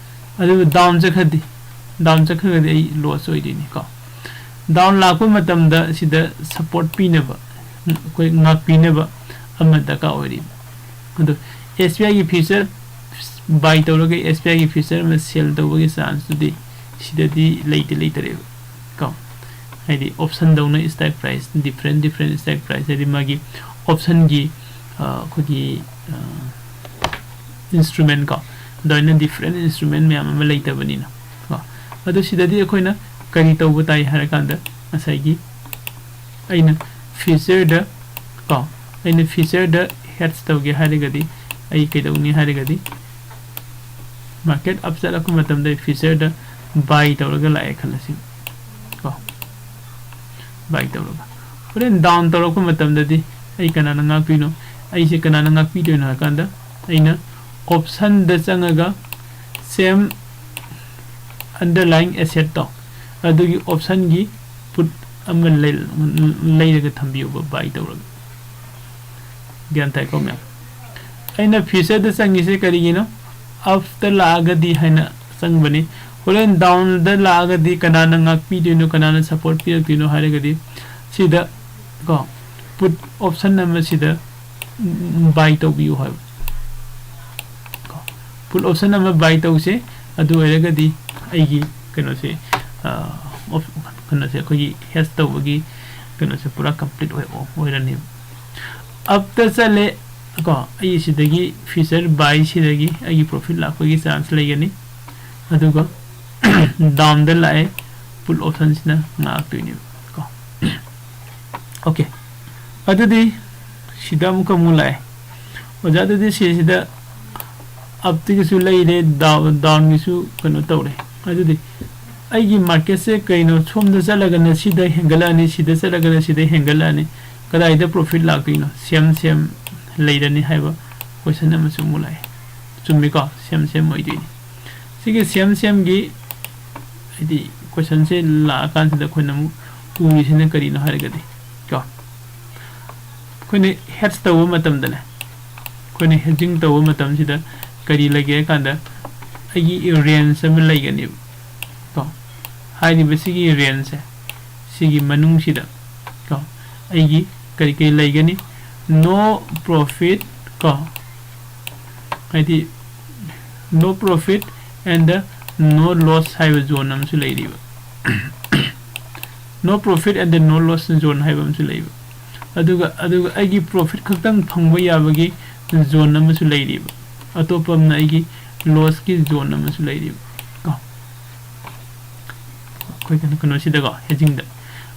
ꯑꯗꯨꯕꯨ ꯗꯥꯎꯟ ꯆꯠꯈ꯭ꯔꯗꯤ, ꯗꯥꯎꯟ ꯆꯠꯈ꯭ꯔꯒꯗꯤ ꯑꯩ ꯂꯣꯁ ꯑꯣꯏꯗꯣꯏꯅꯤ ꯀꯣ꯫ ꯗꯥꯎꯟ ꯂꯥꯛꯄ ꯃꯇꯝꯗ ꯁꯤꯗ ꯁꯞꯄꯣꯔꯠ ꯄꯤꯅꯕ, ꯑꯩꯈꯣꯏ ꯉꯥꯛꯄꯤꯅꯕ ꯑꯃ ꯗꯔꯀꯥꯔ ꯑꯣꯏꯔꯤꯕ꯫ ꯑꯗꯣ ꯑꯦꯁ ꯕꯤ ꯑꯥꯏꯒꯤ ꯐ꯭ꯌꯨꯆꯔ ꯕꯥꯏ ꯇꯧꯔꯒ ꯑꯦꯁ ꯕꯤ ꯑꯥꯏꯒꯤ ꯐ꯭ꯌꯨꯆꯔ ꯑꯃ ꯁꯦꯜ ꯇꯧꯕꯒꯤ ꯆꯥꯟꯁꯇꯨꯗꯤ ꯁꯤꯗꯗꯤ ꯂꯩꯇꯤ ꯂꯩꯇꯔꯦꯕ ꯀꯣ꯫ ꯍꯥꯏꯗꯤ ꯑꯣꯞꯁꯟꯗꯧꯅ strike price, different different strike price, ꯍꯥꯏꯗꯤ ꯃꯥꯒꯤ ꯑꯣꯞꯁꯟꯒꯤ, ꯑ, ꯑꯩꯈꯣꯏꯒꯤ, ꯑ, ꯏꯟꯁꯇ꯭ꯔꯨꯃꯦꯟ ꯀꯣ, ꯑꯗꯨꯃꯥꯏꯅ ꯗꯤꯐ꯭ꯔꯦꯟ ꯏꯟꯁꯇ꯭ꯔꯨꯃꯦꯟ ꯃꯌꯥꯝ ꯑꯃ ꯂꯩꯇꯕꯅꯤꯅ ꯀꯣ꯫ ꯑꯗꯣ ꯁꯤꯗꯗꯤ ꯑꯩꯈꯣꯏꯅ ꯀꯔꯤ ꯇꯧꯕ ꯇꯥꯏ ꯍꯥꯏꯔꯀꯥꯟꯗ, ꯉꯁꯥꯏꯒꯤ ꯑꯩꯅ ꯐ꯭ꯌꯨꯆꯔꯗ ꯀꯣ, ꯑꯩꯅ ꯐ꯭ꯌꯨꯆꯔꯗ ꯍꯦꯗꯖ ꯇꯧꯒꯦ ꯍꯥꯏꯔꯒꯗꯤ, ꯑꯩ ꯀꯩꯗꯧꯅꯤ ꯍꯥꯏꯔꯒꯗꯤ, ꯃꯥꯔꯀꯦꯠ ꯑꯞ ꯆꯠꯂꯛꯄ ꯃꯇꯝꯗ ꯐ꯭ꯌꯨꯆꯔꯗ ꯕꯥꯏ ꯇꯧꯔꯒ ꯂꯥꯛꯑꯦ ꯈꯜꯂꯁꯤ ꯀꯣ, ꯕꯥꯏ ꯇꯧꯔꯒ ꯍꯣꯔꯦꯟ ꯗꯥꯎꯟ ꯇꯧꯔꯛꯄ ꯃꯇꯝꯗꯗꯤ ꯑꯩ ꯀꯅꯥꯅ ꯉꯥꯛꯇꯣꯏꯅꯣ? ꯑꯩꯁꯦ ꯀꯅꯥꯅ ꯉꯥꯛꯄꯤꯗꯣꯏꯅꯣ ꯍꯥꯏ ꯀꯥꯟꯗ, ꯑꯩꯅ ꯑꯣꯞꯁꯟꯗ ꯆꯪꯉꯒ ꯁꯦꯝ ꯑꯟꯗꯔꯂꯥꯏꯡ ꯑꯦꯁꯦꯠꯇꯣ, ꯑꯗꯨꯒꯤ ꯑꯣꯞꯁꯟꯒꯤ ꯄꯨꯠ ꯑꯃ ꯂꯩ-, ꯂꯩꯔꯒ ꯊꯝꯕꯤꯌꯣꯕ, ꯕꯥꯏ ꯇꯧꯔꯒ꯫ ꯒ꯭ꯌꯥꯟ ꯇꯥꯏꯀꯣ ꯃꯌꯥꯝ? ꯑꯩꯅ ꯐ꯭ꯌꯨꯆꯔꯗ ꯆꯪꯉꯤꯁꯦ ꯀꯔꯤꯒꯤꯅꯣ? ꯑꯞꯇ ꯂꯥꯛꯑꯒꯗꯤ ꯍꯥꯏꯅ ꯆꯪꯕꯅꯤ꯫ ꯍꯣꯔꯦꯟ ꯗꯥꯎꯟꯗ ꯂꯥꯛꯑꯒꯗꯤ ꯀꯅꯥꯅ ꯉꯥꯛꯄꯤꯗꯣꯏꯅꯣ, ꯀꯅꯥꯅ ꯁꯞꯄꯣꯔꯠ ꯄꯤꯔꯛꯇꯣꯏꯅꯣ ꯍꯥꯏꯔꯒꯗꯤ, ꯁꯤꯗ ꯀꯣ, ꯄꯨꯠ ꯑꯣꯞꯁꯟ ꯑꯃ ꯁꯤꯗ, ꯎꯝ, ꯕꯥꯏ ꯇꯧꯕꯤꯌꯨ ꯍꯥꯏꯕ ꯀꯣ꯫ ꯄꯨꯠ ꯑꯣꯞꯁꯟ ꯑꯃ ꯕꯥꯏ ꯇꯧꯁꯦ꯫ ꯑꯗꯨ ꯑꯣꯏꯔꯒꯗꯤ ꯑꯩꯒꯤ ꯀꯩꯅꯣꯁꯦ, ꯑ, ꯑꯣꯞ-, ꯀꯩꯅꯣꯁꯦ, ꯑꯩꯈꯣꯏꯒꯤ ꯍꯦꯗꯖ ꯇꯧꯕꯒꯤ ꯀꯩꯅꯣꯁꯦ ꯄꯨꯔꯥ ꯀꯝꯄ꯭ꯂꯤꯠ ꯑꯣꯏ-, ꯑꯣꯏꯔꯅꯦꯕ꯫ ꯑꯞꯇ ꯆꯠꯂꯦ ꯀꯣ, ꯑꯩ ꯁꯤꯗꯒꯤ ꯐ꯭ꯌꯨꯆꯔ ꯕꯥꯏ ꯁꯤꯗꯒꯤ ꯑꯩꯒꯤ ꯄ꯭ꯔꯣꯐꯤꯠ ꯂꯥꯛꯄꯒꯤ ꯆꯥꯟꯁ ꯂꯩꯒꯅꯤ꯫ ꯑꯗꯨꯒ ꯗꯥꯎꯟꯗ ꯂꯥꯛꯑꯦ, ꯄꯨꯠ ꯑꯣꯞꯁꯟꯁꯤꯅ ꯉꯥꯛꯇꯣꯏꯅꯦꯕ ꯀꯣ꯫ ꯑꯣꯀꯦ, ꯑꯗꯨꯗꯤ ꯁꯤꯗ ꯑꯃꯨꯛꯀ ꯑꯃꯨꯛ ꯂꯥꯛꯑꯦ꯫ ꯑꯣꯖꯥ, ꯑꯗꯨꯗꯤ ꯁꯤꯁꯤꯗ ꯑꯞꯇꯒꯤꯁꯨ ꯂꯩꯔꯦ, ꯗꯥꯎꯟꯒꯤꯁꯨ ꯀꯩꯅꯣ ꯇꯧꯔꯦ꯫ ꯑꯗꯨꯗꯤ ꯑꯩꯒꯤ ꯃꯥꯔꯀꯦꯠꯁꯦ ꯀꯩꯅꯣ, ꯁꯣꯝꯗ ꯆꯠꯂꯒꯅ ꯁꯤꯗ ꯍꯦꯟꯒꯠꯂꯛꯑꯅꯤ, ꯁꯤꯗ ꯆꯠꯂꯒꯅ ꯁꯤꯗ ꯍꯦꯟꯒꯠꯂꯛꯑꯅꯤ, ꯀꯗꯥꯏꯗ ꯄ꯭ꯔꯣꯐꯤꯠ ꯂꯥꯛꯇꯣꯏꯅꯣ? ꯁꯦꯝ ꯁꯦꯝ ꯂꯩꯔꯅꯤ ꯍꯥꯏꯕ ꯀꯣꯏꯁꯟ ꯑꯃꯁꯨ ꯑꯃꯨꯛ ꯂꯥꯛꯑꯦ꯫ ꯆꯨꯝꯃꯤꯀꯣ? ꯁꯦꯝ ꯁꯦꯝ ꯑꯣꯏꯗꯣꯏꯅꯤ꯫ ꯁꯤꯒꯤ ꯁꯦꯝ ꯁꯦꯝꯒꯤ ꯍꯥꯏꯗꯤ ꯀꯣꯏꯁꯟꯁꯦ ꯂꯥꯛꯑꯀꯥꯟꯁꯤꯗ ꯑꯩꯈꯣꯏꯅ ꯑꯃꯨꯛ ꯎꯔꯤꯁꯤꯅ ꯀꯔꯤꯅꯣ ꯍꯥꯏꯔꯒꯗꯤ ꯀꯣ, ꯑꯩꯈꯣꯏꯅ ꯍꯦꯗꯖ ꯇꯧꯕ ꯃꯇꯝꯗꯅꯦ, ꯑꯩꯈꯣꯏꯅ ꯍꯦꯗꯖꯤꯡ ꯇꯧꯕ ꯃꯇꯝꯁꯤꯗ ꯀꯔꯤ ꯂꯩꯒꯦ ꯍꯥꯏ ꯀꯥꯟꯗ ꯑꯩꯒꯤ ꯔꯦꯟꯖ ꯑꯃ ꯂꯩꯒꯅꯦꯕ ꯀꯣ꯫ ꯍꯥꯏꯔꯤꯕ ꯁꯤꯒꯤ ꯔꯦꯟꯖꯁꯦ, ꯁꯤꯒꯤ ꯃꯅꯨꯡꯁꯤꯗ ꯀꯣ ꯑꯩꯒꯤ ꯀꯔꯤ ꯀꯔꯤ ꯂꯩꯒꯅꯤ? ꯅꯣ ꯄ꯭ꯔꯣꯐꯤꯠ ꯀꯣ, ꯍꯥꯏꯗꯤ no profit and no loss ꯍꯥꯏꯕ ꯖꯣꯟ ꯑꯃꯁꯨ ꯂꯩꯔꯤꯕ꯫ No profit and no loss zone ꯍꯥꯏꯕ ꯑꯃꯁꯨ ꯂꯩꯕ꯫ ꯑꯗꯨꯒ ꯑꯗꯨꯒ ꯑꯩꯒꯤ ꯄ꯭ꯔꯣꯐꯤꯠ ꯈꯛꯇꯪ ꯐꯪꯕ ꯌꯥꯕꯒꯤ ꯖꯣꯟ ꯑꯃꯁꯨ ꯂꯩꯔꯤꯕ꯫ ꯑꯇꯣꯞꯄ ꯑꯃꯅ ꯑꯩꯒꯤ ꯂꯣꯁꯀꯤ ꯖꯣꯟ ꯑꯃꯁꯨ ꯂꯩꯔꯤꯕ ꯀꯣ꯫ ꯑꯩꯈꯣꯏ ꯀꯩꯅꯣ ꯀꯩꯅꯣꯁꯤꯗꯀꯣ, ꯍꯦꯗꯖꯤꯡꯗ꯫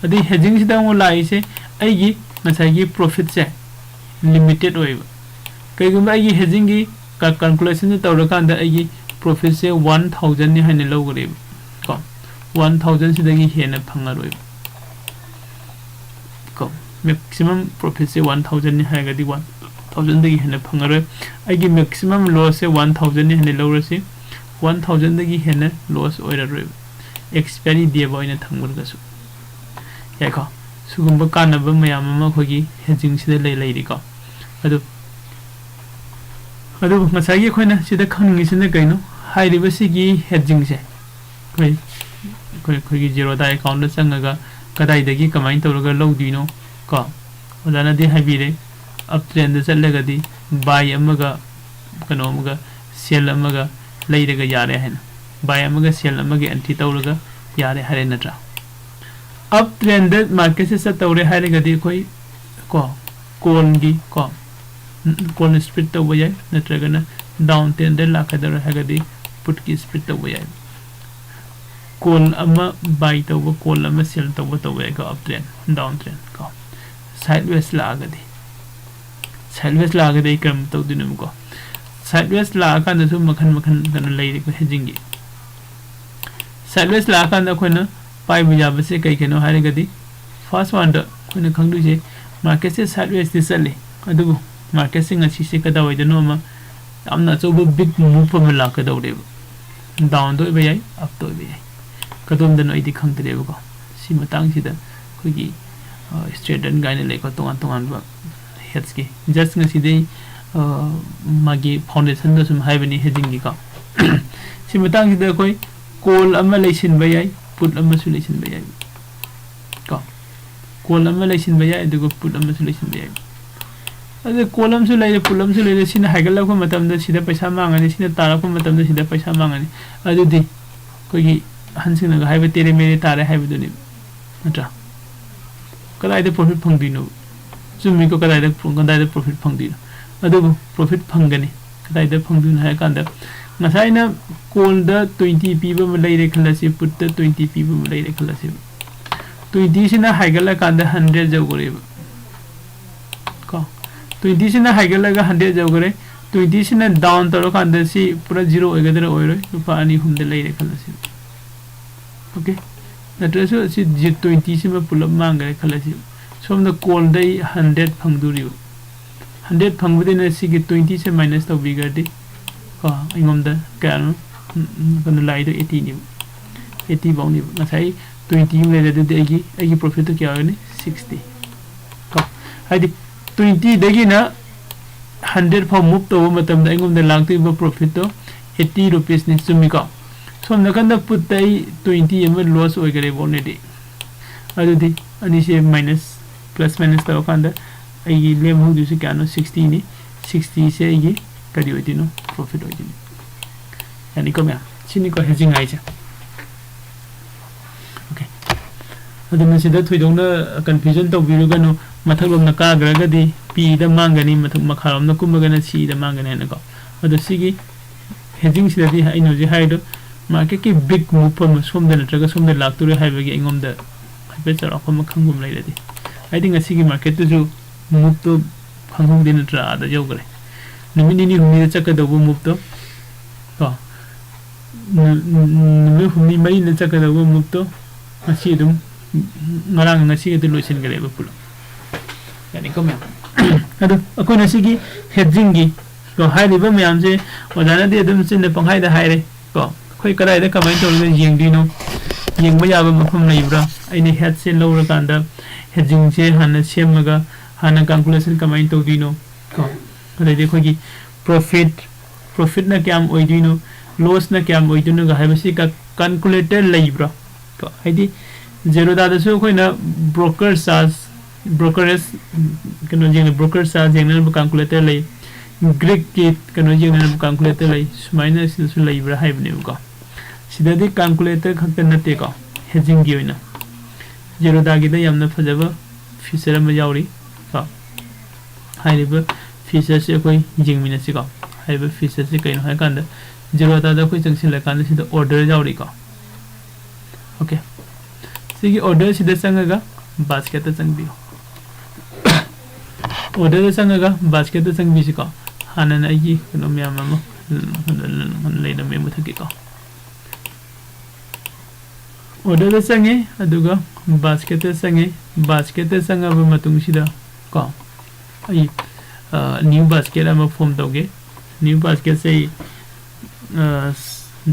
ꯑꯗꯩ ꯍꯦꯗꯖꯤꯡꯁꯤꯗ ꯑꯃꯨꯛ ꯂꯥꯛꯏꯁꯦ ꯑꯩꯒꯤ ꯉꯁꯥꯏꯒꯤ ꯄ꯭ꯔꯣꯐꯤꯠꯁꯦ ꯂꯤꯃꯤꯇꯦꯠ ꯑꯣꯏꯕ꯫ ꯀꯩꯒꯨꯝꯕ ꯑꯩꯒꯤ ꯍꯦꯗꯖꯤꯡꯒꯤ ꯀ-, ꯀꯥꯜꯀꯨꯂꯦꯁꯟꯁꯦ ꯇꯧꯔꯀꯥꯟꯗ ꯑꯩꯒꯤ ꯄ꯭ꯔꯣꯐꯤꯠꯁꯦ ꯋꯥꯟ ꯊꯥꯎꯖꯟꯅꯤ ꯍꯥꯏꯅ ꯂꯧꯈ꯭ꯔꯦꯕ ꯀꯣ, ꯋꯥꯟ ꯊꯥꯎꯖꯟꯁꯤꯗꯒꯤ ꯍꯦꯟꯅ ꯐꯪꯉꯔꯣꯏꯕ ꯀꯣ꯫ ꯃꯦꯛꯁꯤꯃꯝ ꯄ꯭ꯔꯣꯐꯤꯠꯁꯦ ꯋꯥꯟ ꯊꯥꯎꯖꯟꯅꯤ ꯍꯥꯏꯔꯒꯗꯤ ꯋꯥꯟ ꯊꯥꯎꯖꯟꯗꯒꯤ ꯍꯦꯟꯅ ꯐꯪꯉꯔꯣꯏ꯫ ꯑꯩꯒꯤ ꯃꯦꯛꯁꯤꯃꯝ ꯂꯣꯁꯁꯦ ꯋꯥꯟ ꯊꯥꯎꯖꯟꯅꯤ ꯍꯥꯏꯅ ꯂꯧꯔꯁꯤ, ꯋꯥꯟ ꯊꯥꯎꯖꯟꯗꯒꯤ ꯍꯦꯟꯅ ꯂꯣꯁ ꯑꯣꯏꯔꯔꯣꯏꯕ, ꯑꯦꯛꯁꯄꯥꯏꯔꯤ ꯗꯦꯕ ꯑꯣꯏꯅ ꯊꯝꯈ꯭ꯔꯒꯁꯨ ꯌꯥꯏꯀꯣ꯫ ꯁꯤꯒꯨꯝꯕ ꯀꯥꯟꯅꯕ ꯃꯌꯥꯝ ꯑꯃ ꯑꯩꯈꯣꯏꯒꯤ ꯍꯦꯗꯖꯤꯡꯁꯤꯗ ꯂꯩ, ꯂꯩꯔꯤꯀꯣ꯫ ꯑꯗꯨ ꯑꯗꯨꯕꯨ ꯉꯁꯥꯏꯒꯤ ꯑꯩꯈꯣꯏꯅ ꯁꯤꯗ ꯈꯪꯅꯤꯡꯉꯤꯁꯤꯅ ꯀꯩꯅꯣ? ꯍꯥꯏꯔꯤꯕꯁꯤꯒꯤ ꯍꯦꯗꯖꯤꯡꯁꯦ ꯑꯩꯈꯣꯏ ꯑꯩꯈꯣꯏ ꯑꯩꯈꯣꯏꯒꯤ ꯖꯤꯔꯣꯗꯥ ꯑꯦꯀꯥꯎꯟꯗ ꯆꯪꯉꯒ ꯀꯗꯥꯏꯗꯒꯤ ꯀꯃꯥꯏꯅ ꯇꯧꯔꯒ ꯂꯧꯗꯣꯏꯅꯣ ꯀꯣ? ꯑꯣꯖꯥꯅꯗꯤ ꯍꯥꯏꯕꯤꯔꯦ, ꯑꯞ ꯇ꯭ꯔꯦꯟꯗ ꯆꯠꯂꯒꯗꯤ ꯕꯥꯏ ꯑꯃꯒ ꯀꯩꯅꯣ ꯑꯃꯒ, ꯁꯦꯜ ꯑꯃꯒ ꯂꯩꯔꯒ ꯌꯥꯔꯦ ꯍꯥꯏꯅ, ꯕꯥꯏ ꯑꯃꯒ ꯁꯦꯜ ꯑꯃꯒ ꯑꯦꯟꯇ꯭ꯔꯤ ꯇꯧꯔꯒ ꯌꯥꯔꯦ ꯍꯥꯏꯔꯦ ꯅꯠꯇ꯭ꯔꯥ? ꯑꯞ ꯇ꯭ꯔꯦꯟꯗ ꯃꯥꯔꯀꯦꯠꯁꯦ ꯆꯠꯇꯧꯔꯦ ꯍꯥꯏꯔꯒꯗꯤ ꯑꯩꯈꯣꯏ ꯀꯣ, ꯀꯣꯜꯒꯤ ꯀꯣ, ꯀꯣꯜ ꯁ꯭ꯄꯤꯠ ꯇꯧꯕ ꯌꯥꯏ, ꯅꯠꯇ꯭ꯔꯒꯅ ꯗꯥꯎꯟ ꯇ꯭ꯔꯦꯟꯗ ꯂꯥꯛꯀꯗꯧꯔꯦ ꯍꯥꯏꯔꯒꯗꯤ ꯄꯨꯠꯀꯤ ꯁ꯭ꯄꯤꯠ ꯇꯧꯕ ꯌꯥꯏ꯫ ꯀꯣꯜ ꯑꯃ ꯕꯥꯏ ꯇꯧꯕ, ꯀꯣꯜ ꯑꯃ ꯁꯦꯜ ꯇꯧꯕ ꯇꯧꯕ ꯌꯥꯏꯀꯣ, ꯑꯞ ꯇ꯭ꯔꯦꯟ, ꯗꯥꯎꯟ ꯇ꯭ꯔꯦꯟ ꯀꯣ꯫ ꯁꯥꯏꯠ ꯋꯦꯁ ꯂꯥꯛꯑꯒꯗꯤ Sideways ꯂꯥꯛꯑꯒꯗꯤ ꯑꯩ ꯀꯔꯝ ꯇꯧꯗꯣꯏꯅꯣꯕꯀꯣ? Sideways ꯂꯥꯛꯑꯀꯥꯟꯗꯁꯨ ꯃꯈꯜ ꯃꯈꯜ ꯀꯩꯅꯣ ꯂꯩꯔꯦꯀꯣ hedgingꯒꯤ꯫ Sideways ꯂꯥꯛꯑꯀꯥꯟꯗ ꯑꯩꯈꯣꯏꯅ ꯄꯥꯏꯕ ꯌꯥꯕꯁꯦ ꯀꯩ ꯀꯩꯅꯣ ꯍꯥꯏꯔꯒꯗꯤ, first oneꯗ ꯑꯩꯈꯣꯏꯅ ꯈꯪꯗꯣꯏꯁꯦ marketꯁꯦ sidewaysꯇꯤ ꯆꯠꯂꯤ, ꯑꯗꯨꯕꯨ marketꯁꯦ ꯉꯁꯤꯁꯦ ꯀꯗꯥꯏꯋꯥꯏꯗꯅꯣ ꯑꯃ ꯌꯥꯝꯅ ꯑꯆꯧꯕ big move ꯑꯃ ꯂꯥꯛꯀꯗꯧꯔꯦꯕ꯫ Downꯗ ꯑꯣꯏꯕ ꯌꯥꯏ, upꯇ ꯑꯣꯏꯕ ꯌꯥꯏ, ꯀꯗꯣꯝꯗꯅꯣ ꯑꯩꯗꯤ ꯈꯪꯗ꯭ꯔꯦꯕꯀꯣ꯫ ꯁꯤ ꯃꯇꯥꯡꯁꯤꯗ ꯑꯩꯈꯣꯏꯒꯤ straight run ꯀꯥꯏꯅ ꯂꯩꯀꯣ, ꯇꯣꯉꯥꯟ ꯇꯣꯉꯥꯟꯕ hedgeꯀꯤ꯫ Just ꯉꯁꯤꯗꯤ ꯑꯩ ꯃꯥꯒꯤ foundationꯗ ꯁꯨꯝ ꯍꯥꯏꯕꯅꯤ hedgingꯒꯤꯀꯣ꯫ ꯁꯤ ꯃꯇꯥꯡꯁꯤꯗ ꯑꯩꯈꯣꯏ call ꯑꯃ ꯂꯩꯁꯤꯟꯕ ꯌꯥꯏ, put ꯑꯃꯁꯨ ꯂꯩꯁꯤꯟꯕ ꯌꯥꯏ ꯀꯣ꯫ Call ꯑꯃ ꯂꯩꯁꯤꯟꯕ ꯌꯥꯏ, ꯑꯗꯨꯒ put ꯑꯃꯁꯨ ꯂꯩꯁꯤꯟꯕ ꯌꯥꯏ꯫ ꯑꯗꯨ call ꯑꯃꯁꯨ ꯂꯩꯔꯦ, put ꯑꯃꯁꯨ ꯂꯩꯔꯦ꯫ ꯁꯤꯅ ꯍꯥꯏꯒꯠꯂꯛꯄ ꯃꯇꯝꯗ ꯁꯤꯗ ꯄꯩꯁꯥ ꯃꯥꯡꯉꯅꯤ, ꯁꯤꯅ ꯇꯥꯔꯛꯄ ꯃꯇꯝꯗ ꯁꯤꯗ ꯄꯩꯁꯥ ꯃꯥꯡꯉꯅꯤ꯫ ꯑꯗꯨꯗꯤ ꯑꯩꯈꯣꯏꯒꯤ ꯑꯍꯟꯁꯤꯡꯅꯒ ꯍꯥꯏꯕ ꯇꯦꯔꯦ ꯃꯦꯔꯦ ꯇꯥꯔꯦ ꯍꯥꯏꯕꯗꯨꯅꯤ, ꯅꯠꯇ꯭ꯔꯥ? ꯀꯗꯥꯏꯗ profit ꯐꯪꯗꯣꯏꯅꯣ? ꯆꯨꯝꯃꯤꯀꯣ? ꯀꯗꯥꯏꯗ, ꯀꯗꯥꯏꯗ profit ꯐꯪꯗꯣꯏꯅꯣ? ꯑꯗꯨꯕꯨ profit ꯐꯪꯒꯅꯤ꯫ ꯀꯗꯥꯏꯗ ꯐꯪꯗꯣꯏꯅꯣ ꯍꯥꯏꯔ ꯀꯥꯟꯗ, ꯉꯁꯥꯏꯅ callꯗ twenty ꯄꯤꯕ ꯑꯃ ꯂꯩꯔꯦ ꯈꯜꯂꯁꯤ, putꯇ twenty ꯄꯤꯕ ꯑꯃ ꯂꯩꯔꯦ ꯈꯜꯂꯁꯤ꯫ Twentyꯁꯤꯅ ꯍꯥꯏꯒꯠꯂꯀꯥꯟꯗ hundred ꯌꯧꯈ꯭ꯔꯦꯕ ꯀꯣ꯫ Twentyꯁꯤꯅ ꯍꯥꯏꯒꯠꯂꯒ hundred ꯌꯧꯈ꯭ꯔꯦ꯫ Twentyꯁꯤꯅ down ꯇꯧꯔꯀꯥꯟꯗ ꯁꯤ ꯄꯨꯔꯥ zero ꯑꯣꯏꯒꯗ꯭ꯔꯥ ꯑꯣꯏꯔꯣꯏ? ꯂꯨꯄꯥ ꯑꯅꯤ ꯑꯍꯨꯝꯗ ꯂꯩꯔꯦ ꯈꯜꯂꯁꯤ꯫ Okay? ꯅꯠꯇ꯭ꯔꯁꯨ ꯑꯁꯤ twentyꯁꯤꯃ ꯄꯨꯂꯞ ꯃꯥꯡꯈ꯭ꯔꯦ ꯈꯜꯂꯁꯤ꯫ ꯁꯣꯝꯗ callꯗ ꯑꯩ hundred ꯐꯪꯗꯣꯔꯤꯕ꯫ Hundred ꯐꯪꯕꯗꯩꯅ ꯁꯤꯒꯤ twentyꯁꯦ minus ꯇꯧꯕꯤꯈ꯭ꯔꯗꯤ ꯀꯣ, ꯑꯩꯉꯣꯟꯗ ꯀꯌꯥꯅꯣ? ꯎꯝ, ꯎꯝ, ꯀꯩꯅꯣ ꯂꯥꯛꯏꯗꯣ eightyꯅꯦꯕ꯫ Eighty ꯐꯥꯎꯅꯦꯕ꯫ ꯉꯁꯥꯏ twenty ꯑꯃ ꯂꯩꯔꯦ, ꯑꯗꯨꯗꯤ ꯑꯩꯒꯤ, ꯑꯩꯒꯤ profitꯇꯣ ꯀꯌꯥ ꯑꯣꯏꯒꯅꯤ? Sixty ꯀꯣ꯫ ꯍꯥꯏꯗꯤ twentyꯗꯒꯤꯅ hundred ꯐꯥꯎ move ꯇꯧꯕ ꯃꯇꯝꯗ ꯑꯩꯉꯣꯟꯗ ꯂꯥꯛꯇꯣꯏꯕ profitꯇꯣ eighty rupeesꯅꯤ, ꯆꯨꯝꯃꯤꯀꯣ? ꯁꯣꯝ ꯅꯥꯀꯟꯗ putꯇ ꯑꯩ twenty ꯑꯃ loss ꯑꯣꯏꯈꯔꯦꯕ already꯫ ꯑꯗꯨꯗꯤ ꯑꯅꯤꯁꯦ minus, plus minus ꯇꯧꯔꯀꯥꯟꯗ ꯑꯩꯒꯤ ꯂꯦꯝꯍꯧꯗꯣꯏꯁꯦ ꯀꯌꯥꯅꯣ? Sixtyꯅꯤ꯫ Sixtyꯁꯦ ꯑꯩꯒꯤ ꯀꯔꯤ ꯑꯣꯏꯗꯣꯏꯅꯣ? Profit ꯑꯣꯏꯗꯣꯏꯅꯤ꯫ ꯌꯥꯅꯤꯀꯣ ꯃꯌꯥꯝ? ꯁꯤꯅꯤꯀꯣ hedging ꯍꯥꯏꯁꯦ꯫ Okay꯫ ꯑꯗꯨꯅ ꯁꯤꯗ ꯊꯣꯏꯗꯣꯛꯅ confusion ꯇꯧꯕꯤꯔꯨꯒꯅꯨ꯫ ꯃꯊꯛꯂꯣꯝꯗ ꯀꯥꯈ꯭ꯔꯒꯗꯤ Pꯗ ꯃꯥꯡꯒꯅꯤ, ꯃꯊꯛ ꯃꯈꯥꯔꯣꯝꯗ ꯀꯨꯝꯃꯒꯅ Cꯗ ꯃꯥꯡꯒꯅꯤ ꯍꯥꯏꯅꯀꯣ꯫ ꯑꯗꯣ ꯁꯤꯒꯤ hedgingꯁꯤꯗꯗꯤ ꯑꯩꯅ ꯍꯧꯖꯤꯛ ꯍꯥꯏꯔꯤꯗꯣ marketꯀꯤ big move ꯑꯃ ꯁꯣꯝꯗ ꯅꯠꯇ꯭ꯔꯒ ꯁꯣꯝꯗ ꯂꯥꯛꯇꯣꯔꯦ ꯍꯥꯏꯕꯒꯤ ꯑꯩꯉꯣꯟꯗ ꯍꯥꯏꯐꯦꯠ ꯆꯥꯎꯔꯥꯛꯄ ꯑꯃ ꯈꯪꯕ ꯑꯃ ꯂꯩꯔꯗꯤ, ꯍꯥꯏꯗꯤ ꯉꯁꯤꯒꯤ marketꯇꯨꯁꯨ moveꯇꯣ ꯈꯪꯍꯧꯗꯦ ꯅꯠꯇ꯭ꯔꯥ? ꯑꯥꯗ ꯌꯧꯈ꯭ꯔꯦ꯫ ꯅꯨꯃꯤꯠ ꯅꯤꯅꯤ ꯍꯨꯝꯅꯤꯗ ꯆꯠꯀꯗꯧꯕ ꯃꯨꯞꯇꯣ ꯀꯣ, ꯅꯨ- ꯅꯨ- ꯅꯨꯃꯤꯠ ꯍꯨꯝꯅꯤ ꯃꯔꯤꯅ ꯆꯠꯀꯗꯧꯕ ꯃꯨꯞꯇꯣ ꯉꯁꯤ ꯑꯗꯨꯝ, ꯉꯔꯥꯡ ꯉꯁꯤ ꯑꯗꯨ ꯂꯣꯏꯁꯤꯟꯈ꯭ꯔꯦꯕ ꯄꯨꯂꯞ꯫ ꯌꯥꯅꯤꯀꯣ ꯃꯌꯥꯝ? ꯑꯗꯣ ꯑꯩꯈꯣꯏꯅ ꯁꯤꯒꯤ ꯍꯦꯗꯖꯤꯡꯒꯤ ꯀꯣ ꯍꯥꯏꯔꯤꯕ ꯃꯌꯥꯝꯁꯦ ꯑꯣꯖꯥꯅꯗꯤ ꯑꯗꯨꯝ ꯆꯤꯟꯗ ꯄꯪꯍꯥꯏꯗ ꯍꯥꯏꯔꯦ ꯀꯣ꯫ ꯑꯩꯈꯣꯏ ꯀꯗꯥꯏꯗ ꯀꯃꯥꯏꯅ ꯇꯧꯔꯒ ꯌꯦꯡꯗꯣꯏꯅꯣ? ꯌꯦꯡꯕ ꯌꯥꯕ ꯃꯐꯝ ꯂꯩꯕ꯭ꯔꯥ? ꯑꯩꯅ ꯍꯦꯗꯁꯦ ꯂꯧꯔꯀꯥꯟꯗ ꯍꯦꯗꯖꯤꯡꯁꯦ ꯍꯥꯟꯅ ꯁꯦꯝꯃꯒ ꯍꯥꯟꯅ ꯀꯥꯜꯀꯨꯂꯦꯁꯟ ꯀꯃꯥꯏꯅ ꯇꯧꯗꯣꯏꯅꯣ ꯀꯣ? ꯑꯗꯩꯗꯤ ꯑꯩꯈꯣꯏꯒꯤ ꯄ꯭ꯔꯣꯐꯤꯠ, ꯄ꯭ꯔꯣꯐꯤꯠꯅ ꯀꯌꯥꯝ ꯑꯣꯏꯗꯣꯏꯅꯣ, ꯂꯣꯁꯅ ꯀꯌꯥꯝ ꯑꯣꯏꯗꯣꯏꯅꯣꯒ ꯍꯥꯏꯕꯁꯤ ꯀꯥꯜꯀꯨꯂꯦꯇꯔ ꯂꯩꯕ꯭ꯔꯥ ꯀꯣ? ꯍꯥꯏꯗꯤ ꯖꯦꯔꯣꯗꯥꯗꯁꯨ ꯑꯩꯈꯣꯏꯅ ꯕ꯭ꯔꯣꯀꯔ ꯆꯥꯔꯖ, ꯕ꯭ꯔꯣꯀꯔꯦꯖ ꯀꯩꯅꯣ ꯌꯦꯡꯅ ꯕ꯭ꯔꯣꯀꯔ ꯆꯥꯔꯖ ꯌꯦꯡꯅꯅꯕ ꯀꯥꯜꯀꯨꯂꯦꯇꯔ ꯂꯩ, ꯒ꯭ꯔꯤꯛꯀꯤ ꯀꯩꯅꯣ ꯌꯦꯡꯅꯅꯕ ꯀꯥꯜꯀꯨꯂꯦꯇꯔ ꯂꯩ, ꯁꯨꯃꯥꯏꯅ ꯁꯤꯗꯁꯨ ꯂꯩꯕ꯭ꯔꯥ ꯍꯥꯏꯕꯅꯦꯕꯀꯣ꯫ ꯁꯤꯗꯗꯤ ꯀꯥꯜꯀꯨꯂꯦꯇꯔ ꯈꯛꯇ ꯅꯠꯇꯦꯀꯣ, ꯍꯦꯗꯖꯤꯡꯒꯤ ꯑꯣꯏꯅ ꯖꯦꯔꯣꯗꯥꯒꯤꯗ ꯌꯥꯝꯅ ꯐꯖꯕ ꯐꯤꯆꯔ ꯑꯃ ꯌꯥꯎꯔꯤ ꯀꯣ꯫ ꯍꯥꯏꯔꯤꯕ ꯐꯤꯆꯔꯁꯦ ꯑꯩꯈꯣꯏ ꯌꯦꯡꯃꯤꯟꯅꯁꯤꯀꯣ꯫ ꯍꯥꯏꯔꯤꯕ ꯐꯤꯆꯔꯁꯦ ꯀꯩꯅꯣ ꯍꯥꯏꯀꯥꯟꯗ ꯖꯦꯔꯣꯗꯥꯗ ꯑꯩꯈꯣꯏ ꯆꯪꯁꯤꯜꯂꯀꯥꯟꯗ ꯁꯤꯗ ꯑꯣꯔꯗꯔ ꯌꯥꯎꯔꯤꯀꯣ꯫ ꯑꯣꯀꯦ, ꯁꯤꯒꯤ ꯑꯣꯔꯗꯔꯁꯤꯗ ꯆꯪꯉꯒ ꯕꯥꯁꯀꯦꯠꯇ ꯆꯪꯕꯤꯌꯨ꯫ ꯑꯣꯔꯗꯔꯗ ꯆꯪꯉꯒ ꯕꯥꯁꯀꯦꯠꯇ ꯆꯪꯕꯤꯁꯤꯀꯣ꯫ ꯍꯥꯟꯅꯅ ꯑꯩꯒꯤ ꯀꯩꯅꯣ ꯃꯌꯥꯝ ꯑꯃ ꯂꯩꯔꯝꯃꯦ ꯃꯊꯛꯀꯤꯀꯣ꯫ ꯑꯣꯔꯗꯔꯗ ꯆꯪꯉꯦ, ꯑꯗꯨꯒ ꯕꯥꯁꯀꯦꯠꯇ ꯆꯪꯉꯦ꯫ ꯕꯥꯁꯀꯦꯠꯇ ꯆꯪꯉꯕ ꯃꯇꯨꯡꯁꯤꯗ ꯀꯣ, ꯑꯩ ꯅ꯭ꯌꯨ ꯕꯥꯁꯀꯦꯠ ꯑꯃ ꯐꯣꯝ ꯇꯧꯒꯦ꯫ ꯅ꯭ꯌꯨ ꯕꯥꯁꯀꯦꯠꯁꯦ ꯑꯩ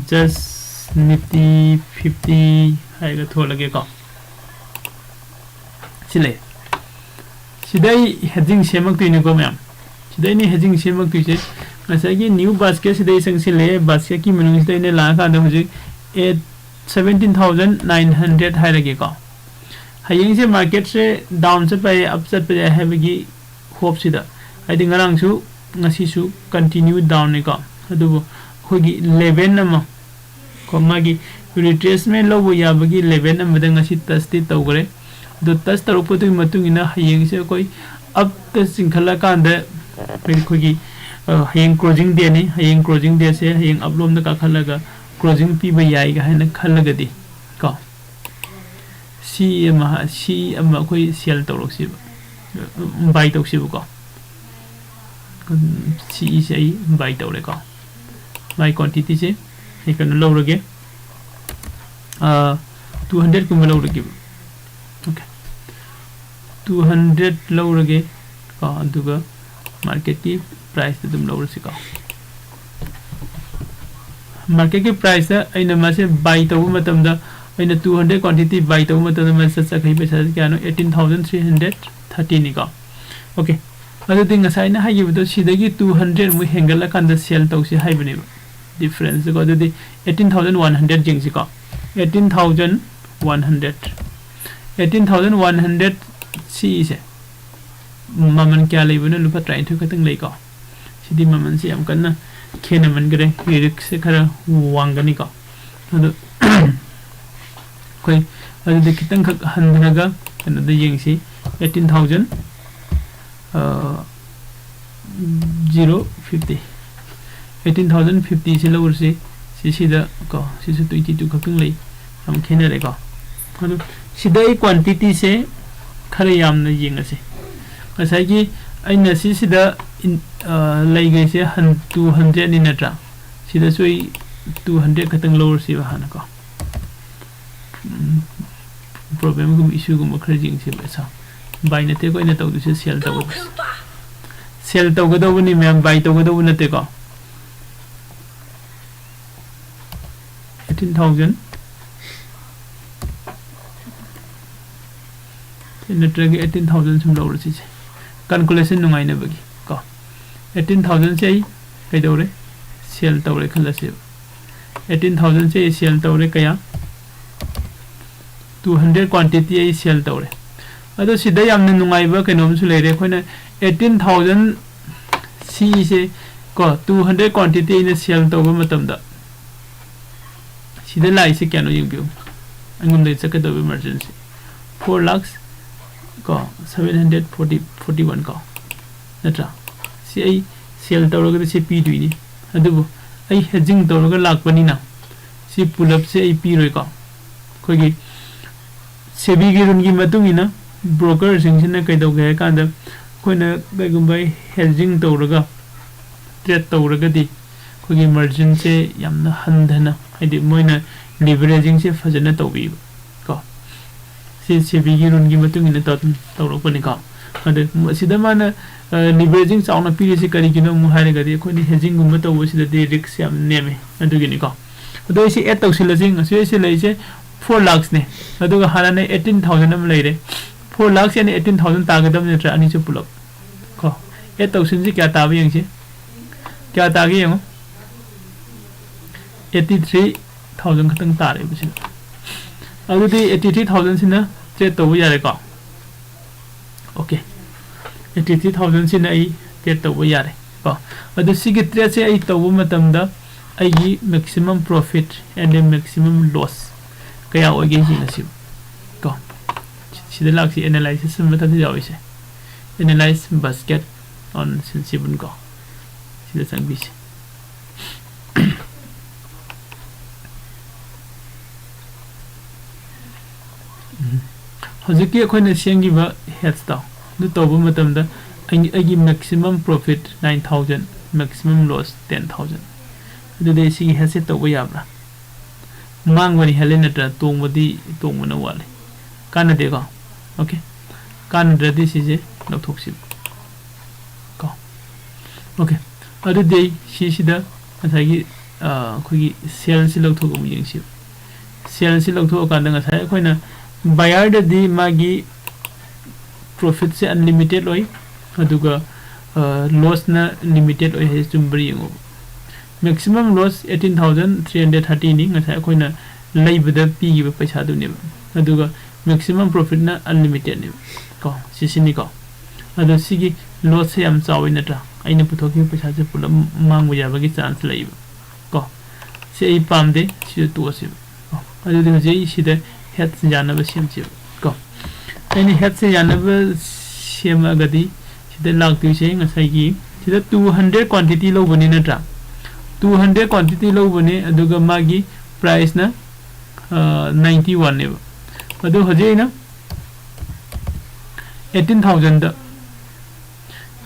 ꯖꯁ ꯅꯤꯐꯇꯤ ꯐꯤꯐꯇꯤ ꯍꯥꯏꯔꯒ ꯊꯣꯜꯂꯒꯦꯀꯣ꯫ ꯁꯤ ꯂꯩ꯫ ꯁꯤꯗ ꯑꯩ ꯍꯦꯗꯤꯡ ꯁꯦꯝꯃꯛꯇꯣꯏꯅꯤꯀꯣ ꯃꯌꯥꯝ꯫ ꯁꯤꯗ ꯑꯩꯅ ꯍꯦꯗꯤꯡ ꯁꯦꯝꯃꯛꯇꯣꯏꯁꯦ ꯉꯁꯥꯏꯒꯤ ꯅ꯭ꯌꯨ ꯕꯥꯁꯀꯦꯠꯁꯤꯗ ꯑꯩ ꯆꯪꯁꯤꯜꯂꯛꯑꯦ꯫ ꯕꯥꯁꯀꯦꯠꯀꯤ ꯃꯅꯨꯡꯁꯤꯗ ꯑꯩꯅ ꯂꯥꯛꯑꯀꯥꯟꯗ ꯍꯧꯖꯤꯛ at seventeen thousand nine hundred ꯍꯥꯏꯔꯒꯦꯀꯣ꯫ ꯍꯌꯦꯡꯁꯦ ꯃꯥꯔꯀꯦꯠꯁꯦ ꯗꯥꯎꯟ ꯆꯠꯄ ꯌꯥꯏ, ꯑꯞ ꯆꯠꯄ ꯌꯥꯏ ꯍꯥꯏꯕꯒꯤ ꯍꯣꯞꯁꯤꯗ, ꯍꯥꯏꯗꯤ ꯉꯔꯥꯡꯁꯨ ꯉꯁꯤꯁꯨ ꯀꯟꯇꯤꯅ꯭ꯌꯨ ꯗꯥꯎꯟꯅꯤꯀꯣ꯫ ꯑꯗꯨꯕꯨ ꯑꯩꯈꯣꯏꯒꯤ ꯂꯦꯚꯦꯜ ꯑꯃ ꯀꯣ, ꯃꯥꯒꯤ ꯔꯤꯇ꯭ꯔꯦꯁꯃꯦꯟ ꯂꯧꯕ ꯌꯥꯕꯒꯤ ꯂꯦꯚꯦꯜ ꯑꯃꯗ ꯉꯁꯤ ꯇꯁꯇꯤ ꯇꯧꯈ꯭ꯔꯦ꯫ ꯑꯗꯣ ꯇꯁ ꯇꯧꯔꯛꯄꯗꯨꯒꯤ ꯃꯇꯨꯡ ꯏꯟꯅ ꯍꯌꯦꯡꯁꯦ ꯑꯩꯈꯣꯏ ꯑꯞꯇ ꯆꯤꯡꯈꯠꯂꯀꯥꯟꯗ ꯑꯩꯈꯣꯏꯒꯤ, ꯑ, ꯍꯌꯦꯡ ꯀ꯭ꯂꯣꯖꯤꯡ ꯗꯦꯅꯤ꯫ ꯍꯌꯦꯡ ꯀ꯭ꯂꯣꯖꯤꯡ ꯗꯦꯁꯦ ꯍꯌꯦꯡ ꯑꯞꯂꯣꯝꯗ ꯀꯥꯈꯠꯂꯒ ꯀ꯭ꯂꯣꯖꯤꯡ ꯄꯤꯕ ꯌꯥꯏꯒ ꯍꯥꯏꯅ ꯈꯜꯂꯒꯗꯤ ꯀꯣ, ꯁꯤ ꯑꯃ, ꯁꯤ ꯑꯃ ꯑꯩꯈꯣꯏ ꯁꯦꯜ ꯇꯧꯔꯛꯁꯤꯕ, ꯕꯥꯏ ꯇꯧꯁꯤꯕꯀꯣ꯫ ꯁꯤꯏꯁꯦ ꯑꯩ ꯕꯥꯏ ꯇꯧꯔꯦꯀꯣ꯫ ꯕꯥꯏ ꯀ꯭ꯋꯥꯟꯇꯤꯇꯤꯁꯦ ꯑꯩ ꯀꯩꯅꯣ ꯂꯧꯔꯒꯦ, ꯇꯨ ꯍꯟꯗ꯭ꯔꯦꯠꯀꯨꯝꯕ ꯂꯧꯔꯒꯦꯕ꯫ ꯑꯣꯀꯦ, ꯇꯨ ꯍꯟꯗ꯭ꯔꯦꯠ ꯂꯧꯔꯒꯦ ꯀꯣ, ꯑꯗꯨꯒ ꯃꯥꯔꯀꯦꯠꯀꯤ ꯄ꯭ꯔꯥꯏꯁꯇ ꯑꯗꯨꯝ ꯂꯧꯔꯁꯤꯀꯣ꯫ ꯃꯥꯔꯀꯦꯠꯀꯤ ꯄ꯭ꯔꯥꯏꯁꯇ ꯑꯩꯅ ꯃꯥꯁꯦ ꯕꯥꯏ ꯇꯧꯕ ꯃꯇꯝꯗ, ꯑꯩꯅ ꯇꯨ ꯍꯟꯗ꯭ꯔꯦꯠ ꯀ꯭ꯋꯥꯟꯇꯤꯇꯤ ꯕꯥꯏ ꯇꯧꯕ ꯃꯇꯝꯗ ꯃꯥꯁꯦ ꯆꯠꯆꯈꯩ ꯄꯩꯁꯥꯁꯦ ꯀꯌꯥꯅꯣ? ꯑꯩꯠꯇꯤꯟ ꯊꯥꯎꯖꯟ ꯊ꯭ꯔꯤ ꯍꯟꯗ꯭ꯔꯦꯠ ꯊꯥꯔꯇꯤꯅꯤꯀꯣ꯫ ꯑꯣꯀꯦ, ꯑꯗꯨꯗꯤ ꯉꯁꯥꯏ ꯑꯩꯅ ꯍꯥꯏꯈꯤꯕꯗꯣ ꯁꯤꯗꯒꯤ ꯇꯨ ꯍꯟꯗ꯭ꯔꯦꯠ ꯃꯨꯛ ꯍꯦꯟꯒꯠꯂꯀꯥꯟꯗ ꯁꯦꯜ ꯇꯧꯁꯤ ꯍꯥꯏꯕꯅꯦꯕ꯫ ꯗꯤꯐ꯭ꯔꯦꯟꯁꯁꯦꯀꯣ꯫ ꯑꯗꯨꯗꯤ eighteen thousand one hundred ꯌꯦꯡꯁꯤꯀꯣ꯫ Eighteen thousand one hundred, eighteen thousand one hundred ꯁꯤꯏꯁꯦ ꯃꯃꯜ ꯀꯌꯥ ꯂꯩꯕꯅꯣ? ꯂꯨꯄꯥ ꯇꯔꯥꯅꯤꯊꯣꯏ ꯈꯛꯇꯪ ꯂꯩꯀꯣ꯫ ꯁꯤꯗꯤ ꯃꯃꯜꯁꯦ ꯌꯥꯝ ꯀꯟꯅ ꯈꯦꯠꯅꯃꯟꯈ꯭ꯔꯦ, ꯔꯤꯛꯁꯁꯦ ꯈꯔ ꯋꯥꯡꯒꯅꯤꯀꯣ꯫ ꯑꯗꯣ ꯑꯩꯈꯣꯏ ꯑꯗꯨꯗꯤ ꯈꯤꯇꯪꯈꯛ ꯍꯟꯊꯔꯒ ꯀꯩꯅꯣꯗ ꯌꯦꯡꯁꯤ, eighteen thousand zero fifty, eighteen thousand fiftyꯁꯦ ꯂꯧꯔꯁꯤ꯫ ꯁꯤꯁꯤꯗ ꯀꯣ, ꯁꯤꯁꯨ twenty two ꯈꯛꯇꯪ ꯂꯩ, ꯌꯥꯝ ꯈꯦꯠꯅꯔꯦꯀꯣ꯫ ꯑꯗꯨ ꯁꯤꯗ ꯑꯩ ꯀ꯭ꯋꯥꯟꯇꯤꯇꯤꯁꯦ ꯈꯔ ꯌꯥꯝꯅ ꯌꯦꯡꯉꯁꯤ꯫ ꯉꯁꯥꯏꯒꯤ ꯑꯩꯅ ꯁꯤꯁꯤꯗ ꯏꯟ-, ꯑ, ꯂꯩꯈꯩꯁꯦ ꯍꯟ-, two hundredꯅꯤ ꯅꯠꯇ꯭ꯔꯥ? ꯁꯤꯗꯁꯨ ꯑꯩ two hundred ꯈꯛꯇꯪ ꯂꯧꯔꯁꯤꯕ ꯍꯥꯟꯅꯀꯣ꯫ ꯎꯝ, problemꯒꯨꯝꯕ, issueꯒꯨꯝꯕ ꯈꯔ ꯌꯦꯡꯁꯦꯕ꯫ ꯁꯥ, ꯕꯥꯏ ꯅꯠꯇꯦꯀꯣ ꯑꯩꯅ ꯇꯧꯗꯣꯏꯁꯦ, ꯁꯦꯜ ꯇꯧꯕ꯫ ꯁꯦꯜ ꯇꯧꯒꯗꯧꯕꯅꯤ ꯃꯌꯥꯝ, ꯕꯥꯏ ꯇꯧꯒꯗꯧꯕ ꯅꯠꯇꯦꯀꯣ꯫ Eighteen thousand ꯅꯠꯇ꯭ꯔꯒ eighteen thousand ꯁꯨꯝ ꯂꯧꯔꯁꯤꯁꯦ, calculation ꯅꯨꯡꯉꯥꯏꯅꯕꯒꯤ ꯀꯣ꯫ Eighteen thousandꯁꯦ ꯑꯩ ꯀꯩꯗꯧꯔꯦ? ꯁꯦꯜ ꯇꯧꯔꯦ ꯈꯜꯂꯁꯦꯕ꯫ Eighteen thousandꯁꯦ ꯑꯩ ꯁꯦꯜ ꯇꯧꯔꯦ ꯀꯌꯥ? Two hundred quantity ꯑꯩ ꯁꯦꯜ ꯇꯧꯔꯦ꯫ ꯑꯗꯣ ꯁꯤꯗ ꯌꯥꯝꯅ ꯅꯨꯡꯉꯥꯏꯕ ꯀꯩꯅꯣꯝꯁꯨ ꯂꯩꯔꯦ꯫ ꯑꯩꯈꯣꯏꯅ eighteen thousand ꯁꯤꯁꯦ ꯀꯣ, two hundred quantity ꯑꯩꯅ ꯁꯦꯜ ꯇꯧꯕ ꯃꯇꯝꯗ ꯁꯤꯗ ꯂꯥꯛꯏꯁꯦ ꯀꯌꯥꯅꯣ ꯌꯦꯡꯕꯤꯌꯨ꯫ ꯑꯩꯉꯣꯟꯗ ꯆꯠꯀꯗꯧꯕ ꯃꯥꯔꯖꯤꯟꯁꯦ four lakhs ꯀꯣ, seven hundred forty, forty one ꯀꯣ, ꯅꯠꯇ꯭ꯔꯥ? ꯁꯤ ꯑꯩ ꯁꯦꯜ ꯇꯧꯔꯒꯗꯤ ꯁꯤ ꯄꯤꯗꯣꯏꯅꯤ, ꯑꯗꯨꯕꯨ ꯑꯩ hedging ꯇꯧꯔꯒ ꯂꯥꯛꯄꯅꯤꯅ ꯁꯤ ꯄꯨꯂꯞꯁꯦ ꯑꯩ ꯄꯤꯔꯣꯏꯀꯣ꯫ ꯑꯩꯈꯣꯏꯒꯤ ꯁꯦꯕꯤꯒꯤ ꯔꯨꯜꯒꯤ ꯃꯇꯨꯡ ꯏꯟꯅ brokerꯁꯤꯡꯁꯤꯅ ꯀꯩꯗꯧꯒꯦ ꯍꯥꯏ ꯀꯥꯟꯗ, ꯑꯩꯈꯣꯏꯅ ꯀꯩꯒꯨꯝꯕ ꯍꯦꯖꯤꯡ ꯇꯧꯔꯒ ꯇ꯭ꯔꯦꯠ ꯇꯧꯔꯒꯗꯤ ꯑꯩꯈꯣꯏꯒꯤ ꯃꯥꯔꯖꯤꯟꯁꯦ ꯌꯥꯝꯅ ꯍꯟꯊꯅ, ꯍꯥꯏꯗꯤ ꯃꯣꯏꯅ ꯂꯤꯚꯔꯦꯖꯤꯡꯁꯦ ꯐꯖꯅ ꯇꯧꯕꯤꯕ ꯀꯣ꯫ ꯁꯤ ꯁꯦꯕꯤꯒꯤ ꯔꯨꯜꯒꯤ ꯃꯇꯨꯡ ꯏꯟꯅ ꯇꯧ-, ꯇꯧꯔꯛꯄꯅꯤꯀꯣ꯫ ꯑꯗ ꯃꯁꯤꯗ ꯃꯥꯅ ꯂꯤꯚꯔꯦꯖꯤꯡ ꯆꯥꯎꯅ ꯄꯤꯔꯤꯁꯤ ꯀꯔꯤꯒꯤꯅꯣ ꯑꯃꯨꯛ ꯍꯥꯏꯔꯒꯗꯤ, ꯑꯩꯈꯣꯏꯅ ꯍꯦꯖꯤꯡꯒꯨꯝꯕ ꯇꯧꯕꯁꯤꯗꯗꯤ ꯔꯤꯛꯁ ꯌꯥꯝ ꯅꯦꯝꯃꯤ, ꯑꯗꯨꯒꯤꯅꯤꯀꯣ꯫ ꯑꯗꯣ ꯑꯩꯁꯦ ꯑꯦꯗ ꯇꯧꯁꯤꯜꯂꯁꯤ꯫ ꯉꯁꯤ ꯑꯩꯁꯦ ꯂꯩꯔꯤꯁꯦ ꯐꯣꯔ ꯂꯥꯛꯁꯅꯦ, ꯑꯗꯨꯒ ꯍꯥꯟꯅꯅ ꯑꯩꯠꯇꯤꯟ ꯊꯥꯎꯖꯟ ꯑꯃ ꯂꯩꯔꯦ꯫ Four lakhs and eighteen thousand ꯇꯥꯒꯗꯕ ꯅꯠꯇ꯭ꯔꯥ, ꯑꯅꯤꯁꯨ ꯄꯨꯂꯞ ꯀꯣ꯫ ꯑꯦꯗ ꯇꯧꯁꯤꯟꯁꯤ, ꯀꯌꯥ ꯇꯥꯕ ꯌꯦꯡꯁꯤ꯫ ꯀꯌꯥ ꯇꯥꯒꯦ ꯌꯦꯡꯉꯣ꯫ ꯑꯩꯠꯇꯤ ꯊ꯭ꯔꯤ ꯊꯥꯎꯖꯟ ꯈꯛꯇꯪ ꯇꯥꯔꯦꯕ ꯁꯤꯗ꯫ ꯑꯗꯨꯗꯤ ꯑꯩꯠꯇꯤ ꯊ꯭ꯔꯤ ꯊꯥꯎꯖꯟꯁꯤꯅ ꯇ꯭ꯔꯦꯠ ꯇꯧꯕ ꯌꯥꯔꯦꯀꯣ꯫ ꯑꯣꯀꯦ, ꯑꯩꯠꯇꯤ ꯊ꯭ꯔꯤ ꯊꯥꯎꯖꯟꯁꯤꯅ ꯑꯩ ꯇ꯭ꯔꯦꯠ ꯇꯧꯕ ꯌꯥꯔꯦ ꯀꯣ꯫ ꯑꯗꯨ ꯁꯤꯒꯤ ꯇ꯭ꯔꯦꯠꯁꯦ ꯑꯩ ꯇꯧꯕ ꯃꯇꯝꯗ ꯑꯩꯒꯤ maximum profit and the maximum loss ꯀꯌꯥ ꯑꯣꯏꯒꯦ ꯌꯦꯡꯉꯁꯤ ꯀꯣ꯫ ꯁꯤꯗ ꯂꯥꯛꯁꯤ, ꯑꯦꯅꯥꯂꯥꯏꯁꯤꯁ ꯃꯊꯛꯇ ꯌꯥꯎꯔꯤꯁꯦ, Analyze Basket on Sensible ꯀꯣ꯫ ꯁꯤꯗ ꯆꯪꯕꯤꯁꯤ꯫ ꯎꯝ꯫ ꯍꯧꯖꯤꯛꯀꯤ ꯑꯩꯈꯣꯏꯅ ꯁꯦꯝꯈꯤꯕ ꯍꯦꯖꯇꯣ ꯑꯗꯨ ꯇꯧꯕ ꯃꯇꯝꯗ ꯑꯩ-, ꯑꯩꯒꯤ maximum profit nine thousand, maximum loss ten thousand꯫ ꯑꯗꯨꯗꯤ ꯑꯩ ꯁꯤꯒꯤ ꯍꯦꯖꯁꯦ ꯇꯧꯕ ꯌꯥꯕ꯭ꯔꯥ? ꯃꯥꯡꯕꯅ ꯍꯦꯜꯂꯦ ꯅꯠꯇ꯭ꯔꯥ? ꯇꯣꯡꯕꯗꯤ, ꯇꯣꯡꯕꯅ ꯋꯥꯠꯂꯦ꯫ ꯀꯥꯟꯅꯗꯦꯀꯣ? ꯑꯣꯀꯦ꯫ ꯀꯥꯟꯅꯗ꯭ꯔꯗꯤ ꯁꯤꯁꯦ ꯂꯧꯊꯣꯛꯁꯤ ꯀꯣ꯫ ꯑꯣꯀꯦ꯫ ꯑꯗꯨꯗꯤ ꯑꯩ ꯁꯤꯁꯤꯗ ꯉꯁꯥꯏꯒꯤ, ꯑ, ꯑꯩꯈꯣꯏꯒꯤ ꯁꯦꯜꯁꯤ ꯂꯧꯊꯣꯛꯑꯒ ꯑꯃꯨꯛ ꯌꯦꯡꯁꯤ꯫ ꯁꯦꯜꯁꯤ ꯂꯧꯊꯣꯛꯑꯀꯥꯟꯗ ꯉꯁꯥꯏ ꯑꯩꯈꯣꯏꯅ ꯕꯥꯌꯔꯗꯗꯤ ꯃꯥꯒꯤ ꯄ꯭ꯔꯣꯐꯤꯠꯁꯦ ꯑꯟꯂꯤꯃꯤꯇꯦꯠ ꯑꯣꯏ, ꯑꯗꯨꯒ, ꯑ, ꯂꯣꯁꯅ ꯂꯤꯃꯤꯇꯦꯠ ꯑꯣꯏ ꯍꯥꯏꯁꯦ ꯆꯨꯝꯕ꯭ꯔꯥ ꯌꯦꯡꯉꯣꯕ꯫ Maximum loss eighteen thousand three hundred thirty ꯅꯤ, ꯉꯁꯥꯏ ꯑꯩꯈꯣꯏꯅ ꯂꯩꯕꯗ ꯄꯤꯈꯤꯕ ꯄꯩꯁꯥꯗꯨꯅꯦꯕ꯫ ꯑꯗꯨꯒ maximum profitꯅ unlimitedꯅꯦꯕ ꯀꯣ, ꯁꯤꯁꯤꯅꯤꯀꯣ꯫ ꯑꯗꯣ ꯁꯤꯒꯤ ꯂꯣꯁꯁꯦ ꯌꯥꯝ ꯆꯥꯎꯋꯤ ꯅꯠꯇ꯭ꯔꯥ? ꯑꯩꯅ ꯄꯨꯊꯣꯛꯈꯤꯕ ꯄꯩꯁꯥꯁꯦ ꯄꯨꯂꯞ ꯃꯥꯡꯕ ꯌꯥꯕꯒꯤ ꯆꯥꯟꯁ ꯂꯩꯌꯦꯕ ꯀꯣ꯫ ꯁꯤ ꯑꯩ ꯄꯥꯝꯗꯦ, ꯁꯤꯗ ꯇꯣꯛꯑꯁꯦꯕ ꯀꯣ꯫ ꯑꯗꯨꯗꯤ ꯍꯧꯖꯤꯛ ꯑꯩ ꯁꯤꯗ ꯍꯦꯠꯁꯦ ꯌꯥꯅꯕ ꯁꯦꯝꯁꯦꯕ ꯀꯣ꯫ ꯑꯩꯅ ꯍꯦꯠꯁꯦ ꯌꯥꯅꯕ ꯁꯦꯝꯃꯒꯗꯤ ꯁꯤꯗ ꯂꯥꯛꯇꯣꯏꯁꯦ ꯉꯁꯥꯏꯒꯤ ꯁꯤꯗ two hundred quantity ꯂꯧꯕꯅꯤ ꯅꯠꯇ꯭ꯔꯥ? Two hundred quantity ꯂꯧꯕꯅꯦ, ꯑꯗꯨꯒ ꯃꯥꯒꯤ ꯄ꯭ꯔꯥꯏꯁꯅ, ꯑ, ninety one ꯅꯦꯕ꯫ ꯑꯗꯨ ꯍꯧꯖꯤꯛ ꯑꯩꯅ eighteen thousandꯗ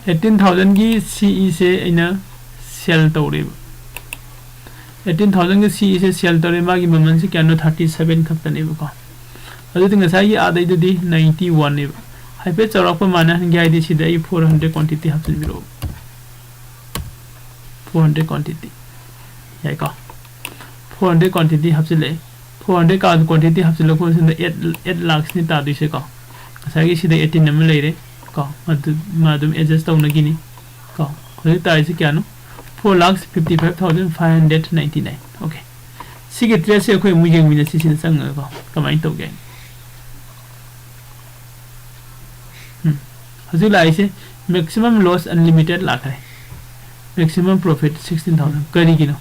ꯑꯩꯠꯇꯤꯟ ꯊꯥꯎꯖꯟꯒꯤ ꯁꯤ ꯏꯁꯦ ꯑꯩꯅ ꯁꯦꯜ ꯇꯧꯔꯦꯕ꯫ ꯑꯩꯠꯇꯤꯟ ꯊꯥꯎꯖꯟꯒꯤ ꯁꯤ ꯏꯁꯦ ꯁꯦꯜ ꯇꯧꯔꯦ, ꯃꯥꯒꯤ ꯃꯃꯜꯁꯦ ꯀꯌꯥꯅꯣ? ꯊꯥꯔꯇꯤ ꯁꯕꯦꯟ ꯈꯛꯇꯅꯦꯕꯀꯣ꯫ ꯑꯗꯨꯗꯤ ꯉꯁꯥꯏꯒꯤ ꯑꯥꯗꯩꯗꯨꯗꯤ ꯅꯥꯏꯟꯇꯤ ꯋꯥꯟꯅꯦꯕ꯫ ꯍꯥꯏꯐꯦꯠ ꯆꯥꯎꯔꯥꯛꯄ ꯃꯥꯟꯅꯍꯟꯒꯦ ꯍꯥꯏꯗꯤ ꯁꯤꯗ ꯑꯩ ꯐꯣꯔ ꯍꯟꯗ꯭ꯔꯦꯠ ꯀ꯭ꯋꯥꯟꯇꯤꯇꯤ ꯍꯥꯞꯆꯤꯟꯕꯤꯔꯛꯑꯣ꯫ Four hundred quantity. ꯌꯥꯏꯀꯣ? ꯐꯣꯔ ꯍꯟꯗ꯭ꯔꯦꯠ ꯀ꯭ꯋꯥꯟꯇꯤꯇꯤ ꯍꯥꯞꯆꯤꯜꯂꯛꯑꯦ꯫ ꯐꯣꯔ ꯍꯟꯗ꯭ꯔꯦꯠ ꯀꯥ ꯀ꯭ꯋꯥꯟꯇꯤꯇꯤ ꯍꯥꯞꯆꯤꯜꯂꯛꯄ ꯃꯇꯝꯗ ꯑꯩꯠ, ꯑꯩꯠ ꯂꯥꯛꯁꯅꯤ ꯇꯥꯗꯣꯏꯁꯦꯀꯣ꯫ ꯉꯁꯥꯏꯒꯤ ꯁꯤꯗ ꯑꯩꯠꯇꯤꯟ ꯑꯃ ꯂꯩꯔꯦ ꯀꯣ, ꯑꯗꯨ ꯃꯥ ꯑꯗꯨꯝ ꯑꯦꯗꯖꯁ ꯇꯧꯅꯈꯤꯅꯤ ꯀꯣ꯫ ꯍꯧꯖꯤꯛ ꯇꯥꯔꯤꯁꯤ ꯀꯌꯥꯅꯣ? Four lakhs fifty five thousand five hundred ninety nine꯫ Okay, ꯁꯤꯒꯤ ꯇ꯭ꯔꯦꯠꯁꯦ ꯑꯩꯈꯣꯏ ꯑꯃꯨꯛ ꯌꯦꯡꯃꯤꯟꯅꯁꯤ ꯁꯤꯗ ꯆꯪꯉꯒꯀꯣ, ꯀꯃꯥꯏꯅ ꯇꯧꯒꯦ꯫ ꯎꯝ꯫ ꯍꯧꯖꯤꯛ ꯂꯥꯛꯏꯁꯦ maximum loss unlimited ꯂꯥꯛꯈ꯭ꯔꯦ꯫ Maximum profit sixteen thousand꯫ ꯀꯔꯤꯒꯤꯅꯣ?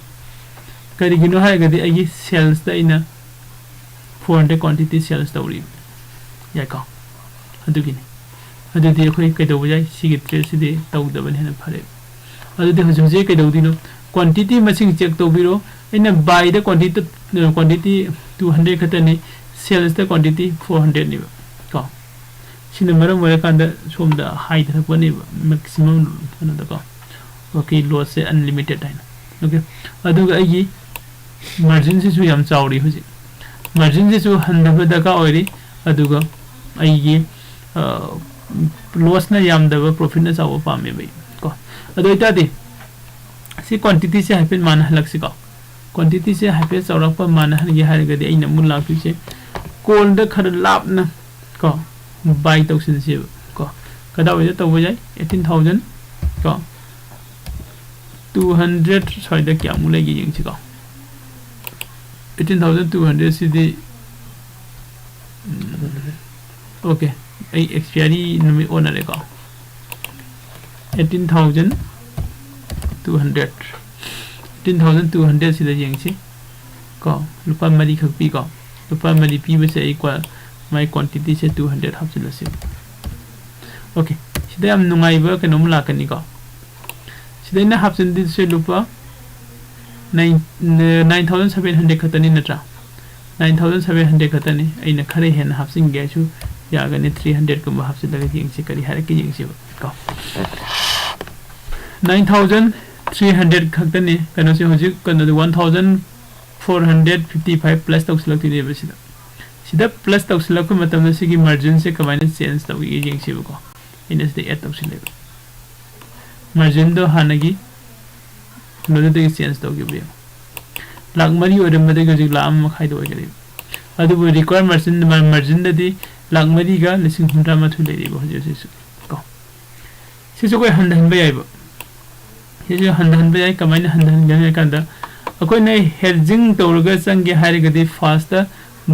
ꯀꯔꯤꯒꯤꯅꯣ ꯍꯥꯏꯔꯒꯗꯤ ꯑꯩꯒꯤ ꯁꯦꯜꯁꯇ ꯑꯩꯅ ꯐꯣꯔ ꯍꯟꯗ꯭ꯔꯦꯠ ꯀ꯭ꯋꯥꯟꯇꯤꯇꯤ ꯁꯦꯜꯁ ꯇꯧꯔꯤꯕ꯫ ꯌꯥꯏꯀꯣ? ꯑꯗꯨꯒꯤꯅꯤ꯫ ꯑꯗꯨꯗꯤ ꯑꯩꯈꯣꯏ ꯀꯩꯗꯧꯕ ꯌꯥꯏ? ꯁꯤꯒꯤ ꯇ꯭ꯔꯦꯠꯁꯤꯗꯤ ꯇꯧꯗꯕꯅ ꯍꯦꯟꯅ ꯐꯔꯦ꯫ ꯑꯗꯨꯗꯤ ꯍꯧꯖꯤꯛ ꯍꯧꯖꯤꯛ ꯀꯩꯗꯧꯗꯣꯏꯅꯣ? ꯀ꯭ꯋꯥꯟꯇꯤꯇꯤ ꯃꯁꯤꯡ ꯆꯦꯛ ꯇꯧꯕꯤꯔꯣ꯫ ꯑꯩꯅ ꯕꯥꯏꯗ ꯀ꯭ꯋꯥꯟꯇꯤꯇꯤ, ꯀ꯭ꯋꯥꯟꯇꯤꯇꯤ ꯇꯨ ꯍꯟꯗ꯭ꯔꯦꯠ ꯈꯛꯇꯅꯤ, ꯁꯦꯜꯁꯇ ꯀ꯭ꯋꯥꯟꯇꯤꯇꯤ ꯐꯣꯔ ꯍꯟꯗ꯭ꯔꯦꯠꯅꯦꯕ ꯀꯣ꯫ ꯁꯤꯅ ꯃꯔꯝ ꯑꯣꯏꯔꯀꯥꯟꯗ ꯁꯣꯝꯗ ꯍꯥꯏꯊꯔꯛꯄꯅꯦꯕ, ꯃꯦꯛꯁꯤꯃꯝ ꯀꯩꯅꯣꯗꯀꯣ꯫ ꯑꯣꯀꯦ, ꯂꯣꯁꯁꯦ ꯑꯟꯂꯤꯃꯤꯇꯦꯠ ꯍꯥꯏꯅ꯫ ꯑꯣꯀꯦ, ꯑꯗꯨꯒ ꯑꯩꯒꯤ ꯃꯥꯔꯖꯤꯟꯁꯤꯁꯨ ꯌꯥꯝ ꯆꯥꯎꯔꯤ ꯍꯧꯖꯤꯛ꯫ ꯃꯥꯔꯖꯤꯟꯁꯤꯁꯨ ꯍꯟꯊꯕ ꯗꯔꯀꯥꯔ ꯑꯣꯏꯔꯤ, ꯑꯗꯨꯒ ꯑꯩꯒꯤ, ꯑ, ꯂꯣꯁꯅ ꯌꯥꯝꯗꯕ, ꯄ꯭ꯔꯣꯐꯤꯠꯅ ꯆꯥꯎꯕ ꯄꯥꯝꯃꯦꯕ ꯑꯩ ꯀꯣ꯫ ꯑꯗꯨ ꯑꯣꯏꯇꯥꯔꯗꯤ ꯁꯤ ꯀ꯭ꯋꯥꯟꯇꯤꯇꯤꯁꯦ ꯍꯥꯏꯐꯦꯠ ꯃꯥꯟꯅꯍꯜꯂꯛꯁꯤꯀꯣ꯫ ꯀ꯭ꯋꯥꯟꯇꯤꯇꯤꯁꯦ ꯍꯥꯏꯐꯦꯠ ꯆꯥꯎꯔꯥꯛꯄ ꯃꯥꯟꯅꯍꯟꯒꯦ ꯍꯥꯏꯔꯒꯗꯤ ꯑꯩꯅ ꯑꯃꯨꯛ ꯂꯥꯛꯇꯣꯏꯁꯦ ꯀꯣꯜꯗ ꯈꯔ ꯂꯥꯞꯅ ꯀꯣ, ꯕꯥꯏ ꯇꯧꯁꯤꯟꯁꯦꯕ ꯀꯣ꯫ ꯀꯗꯥꯏꯋꯥꯏꯗ ꯇꯧꯕ ꯌꯥꯏ? ꯑꯩꯠꯇꯤꯟ ꯊꯥꯎꯖꯟ ꯀꯣ, ꯇꯨ ꯍꯟꯗ꯭ꯔꯦꯠ ꯁ꯭ꯋꯥꯏꯗ ꯀꯌꯥꯃꯨꯛ ꯂꯩꯒꯦ ꯌꯦꯡꯁꯤꯀꯣ꯫ ꯑꯩꯠꯇꯤꯟ ꯊꯥꯎꯖꯟ ꯇꯨ ꯍꯟꯗ꯭ꯔꯦꯠꯁꯤꯗꯤ, ꯎꯝ, ꯑꯣꯀꯦ, ꯑꯩ ꯑꯦꯛꯁꯄꯤꯌꯥꯔꯤ ꯅꯨꯃꯤꯠ ꯑꯣꯟꯅꯔꯦꯀꯣ꯫ Eighteen thousand two hundred, eighteen thousand two ꯍꯟꯗ꯭ꯔꯦꯠꯁꯤꯗ ꯌꯦꯡꯁꯤ ꯀꯣ꯫ ꯂꯨꯄꯥ ꯃꯔꯤꯈꯛ ꯄꯤꯀꯣ꯫ ꯂꯨꯄꯥ ꯃꯔꯤ ꯄꯤꯕꯁꯦ ꯑꯩ ꯀ꯭ꯋꯥ-, ꯃꯥꯏ ꯀ꯭ꯋꯥꯟꯇꯤꯇꯤꯁꯦ ꯇꯨ ꯍꯟꯗ꯭ꯔꯦꯠ ꯍꯥꯞꯆꯤꯜꯂꯁꯤ꯫ ꯑꯣꯀꯦ, ꯁꯤꯗ ꯌꯥꯝ ꯅꯨꯡꯉꯥꯏꯕ ꯀꯩꯅꯣꯝ ꯂꯥꯛꯀꯅꯤꯀꯣ꯫ ꯁꯤꯗ ꯑꯩꯅ ꯍꯥꯞꯆꯤꯟꯗꯣꯏꯁꯦ ꯂꯨꯄꯥ nine, nine thousand seven hundred ꯈꯛꯇꯅꯤ ꯅꯠꯇ꯭ꯔꯥ? ꯅꯥꯏꯟ ꯊꯥꯎꯖꯟ ꯁꯕꯦꯟ ꯍꯟꯗ꯭ꯔꯦꯠ ꯈꯛꯇꯅꯤ꯫ ꯑꯩꯅ ꯈꯔ ꯍꯦꯟꯅ ꯍꯥꯞꯆꯤꯟꯒꯦ ꯍꯥꯏꯁꯨ ꯌꯥꯒꯅꯤ, ꯊ꯭ꯔꯤ ꯍꯟꯗ꯭ꯔꯦꯠꯀꯨꯝꯕ ꯍꯥꯞꯆꯤꯜꯂꯒ ꯌꯦꯡꯁꯤ ꯀꯔꯤ ꯍꯥꯏꯔꯛꯀꯦ ꯌꯦꯡꯁꯤꯕ ꯀꯣ꯫ Nine thousand three hundred ꯈꯛꯇꯅꯤ꯫ ꯀꯩꯅꯣꯁꯦ ꯍꯧꯖꯤꯛ ꯀꯩꯅꯣꯗꯤ one thousand four hundred fifty five plus ꯇꯧꯁꯤꯜꯂꯛꯇꯣꯏꯅꯦꯕ ꯁꯤꯗ꯫ ꯁꯤꯗ plus ꯇꯧꯁꯤꯜꯂꯛꯄ ꯃꯇꯝꯗ ꯁꯤꯒꯤ margin ꯁꯦ ꯀꯃꯥꯏꯅ change ꯇꯧꯒꯦ ꯌꯦꯡꯁꯦꯕꯀꯣ꯫ ꯑꯩꯅ ꯁꯤꯗ add ꯇꯧꯁꯤꯜꯂꯦꯕ꯫ Margin ꯗꯣ ꯍꯥꯟꯅꯒꯤ ꯀꯩꯅꯣꯗꯨꯗꯒꯤ change ꯇꯧꯈꯤꯕ ꯌꯦꯡꯉꯣ꯫ ꯂꯥꯛ ꯃꯔꯤ ꯑꯣꯏꯔꯝꯕꯗꯒꯤ ꯍꯧꯖꯤꯛ ꯂꯥꯛ ꯑꯃ ꯃꯈꯥꯏꯗ ꯑꯣꯏꯈꯔꯦꯕ꯫ ꯑꯗꯨꯕꯨ required margin, margin ꯗꯗꯤ ꯂꯥꯛ ꯃꯔꯤꯒ ꯂꯤꯁꯤꯡ ꯍꯨꯝꯗ꯭ꯔꯥ ꯃꯥꯊꯣꯏ ꯂꯩꯔꯤꯕ ꯍꯧꯖꯤꯛ ꯍꯧꯖꯤꯛꯁꯨ ꯀꯣ꯫ ꯁꯤꯁꯨ ꯑꯩꯈꯣꯏ ꯍꯟꯊꯍꯟꯕ ꯌꯥꯏꯕ꯫ ꯁꯤꯁꯨ ꯍꯟꯊꯍꯟꯕ ꯌꯥꯏ꯫ ꯀꯃꯥꯏꯅ ꯍꯟꯊꯍꯟꯒꯅꯤ ꯍꯥꯏ ꯀꯥꯟꯗ, ꯑꯩꯈꯣꯏꯅ hedging ꯇꯧꯔꯒ ꯆꯪꯒꯦ ꯍꯥꯏꯔꯒꯗꯤ first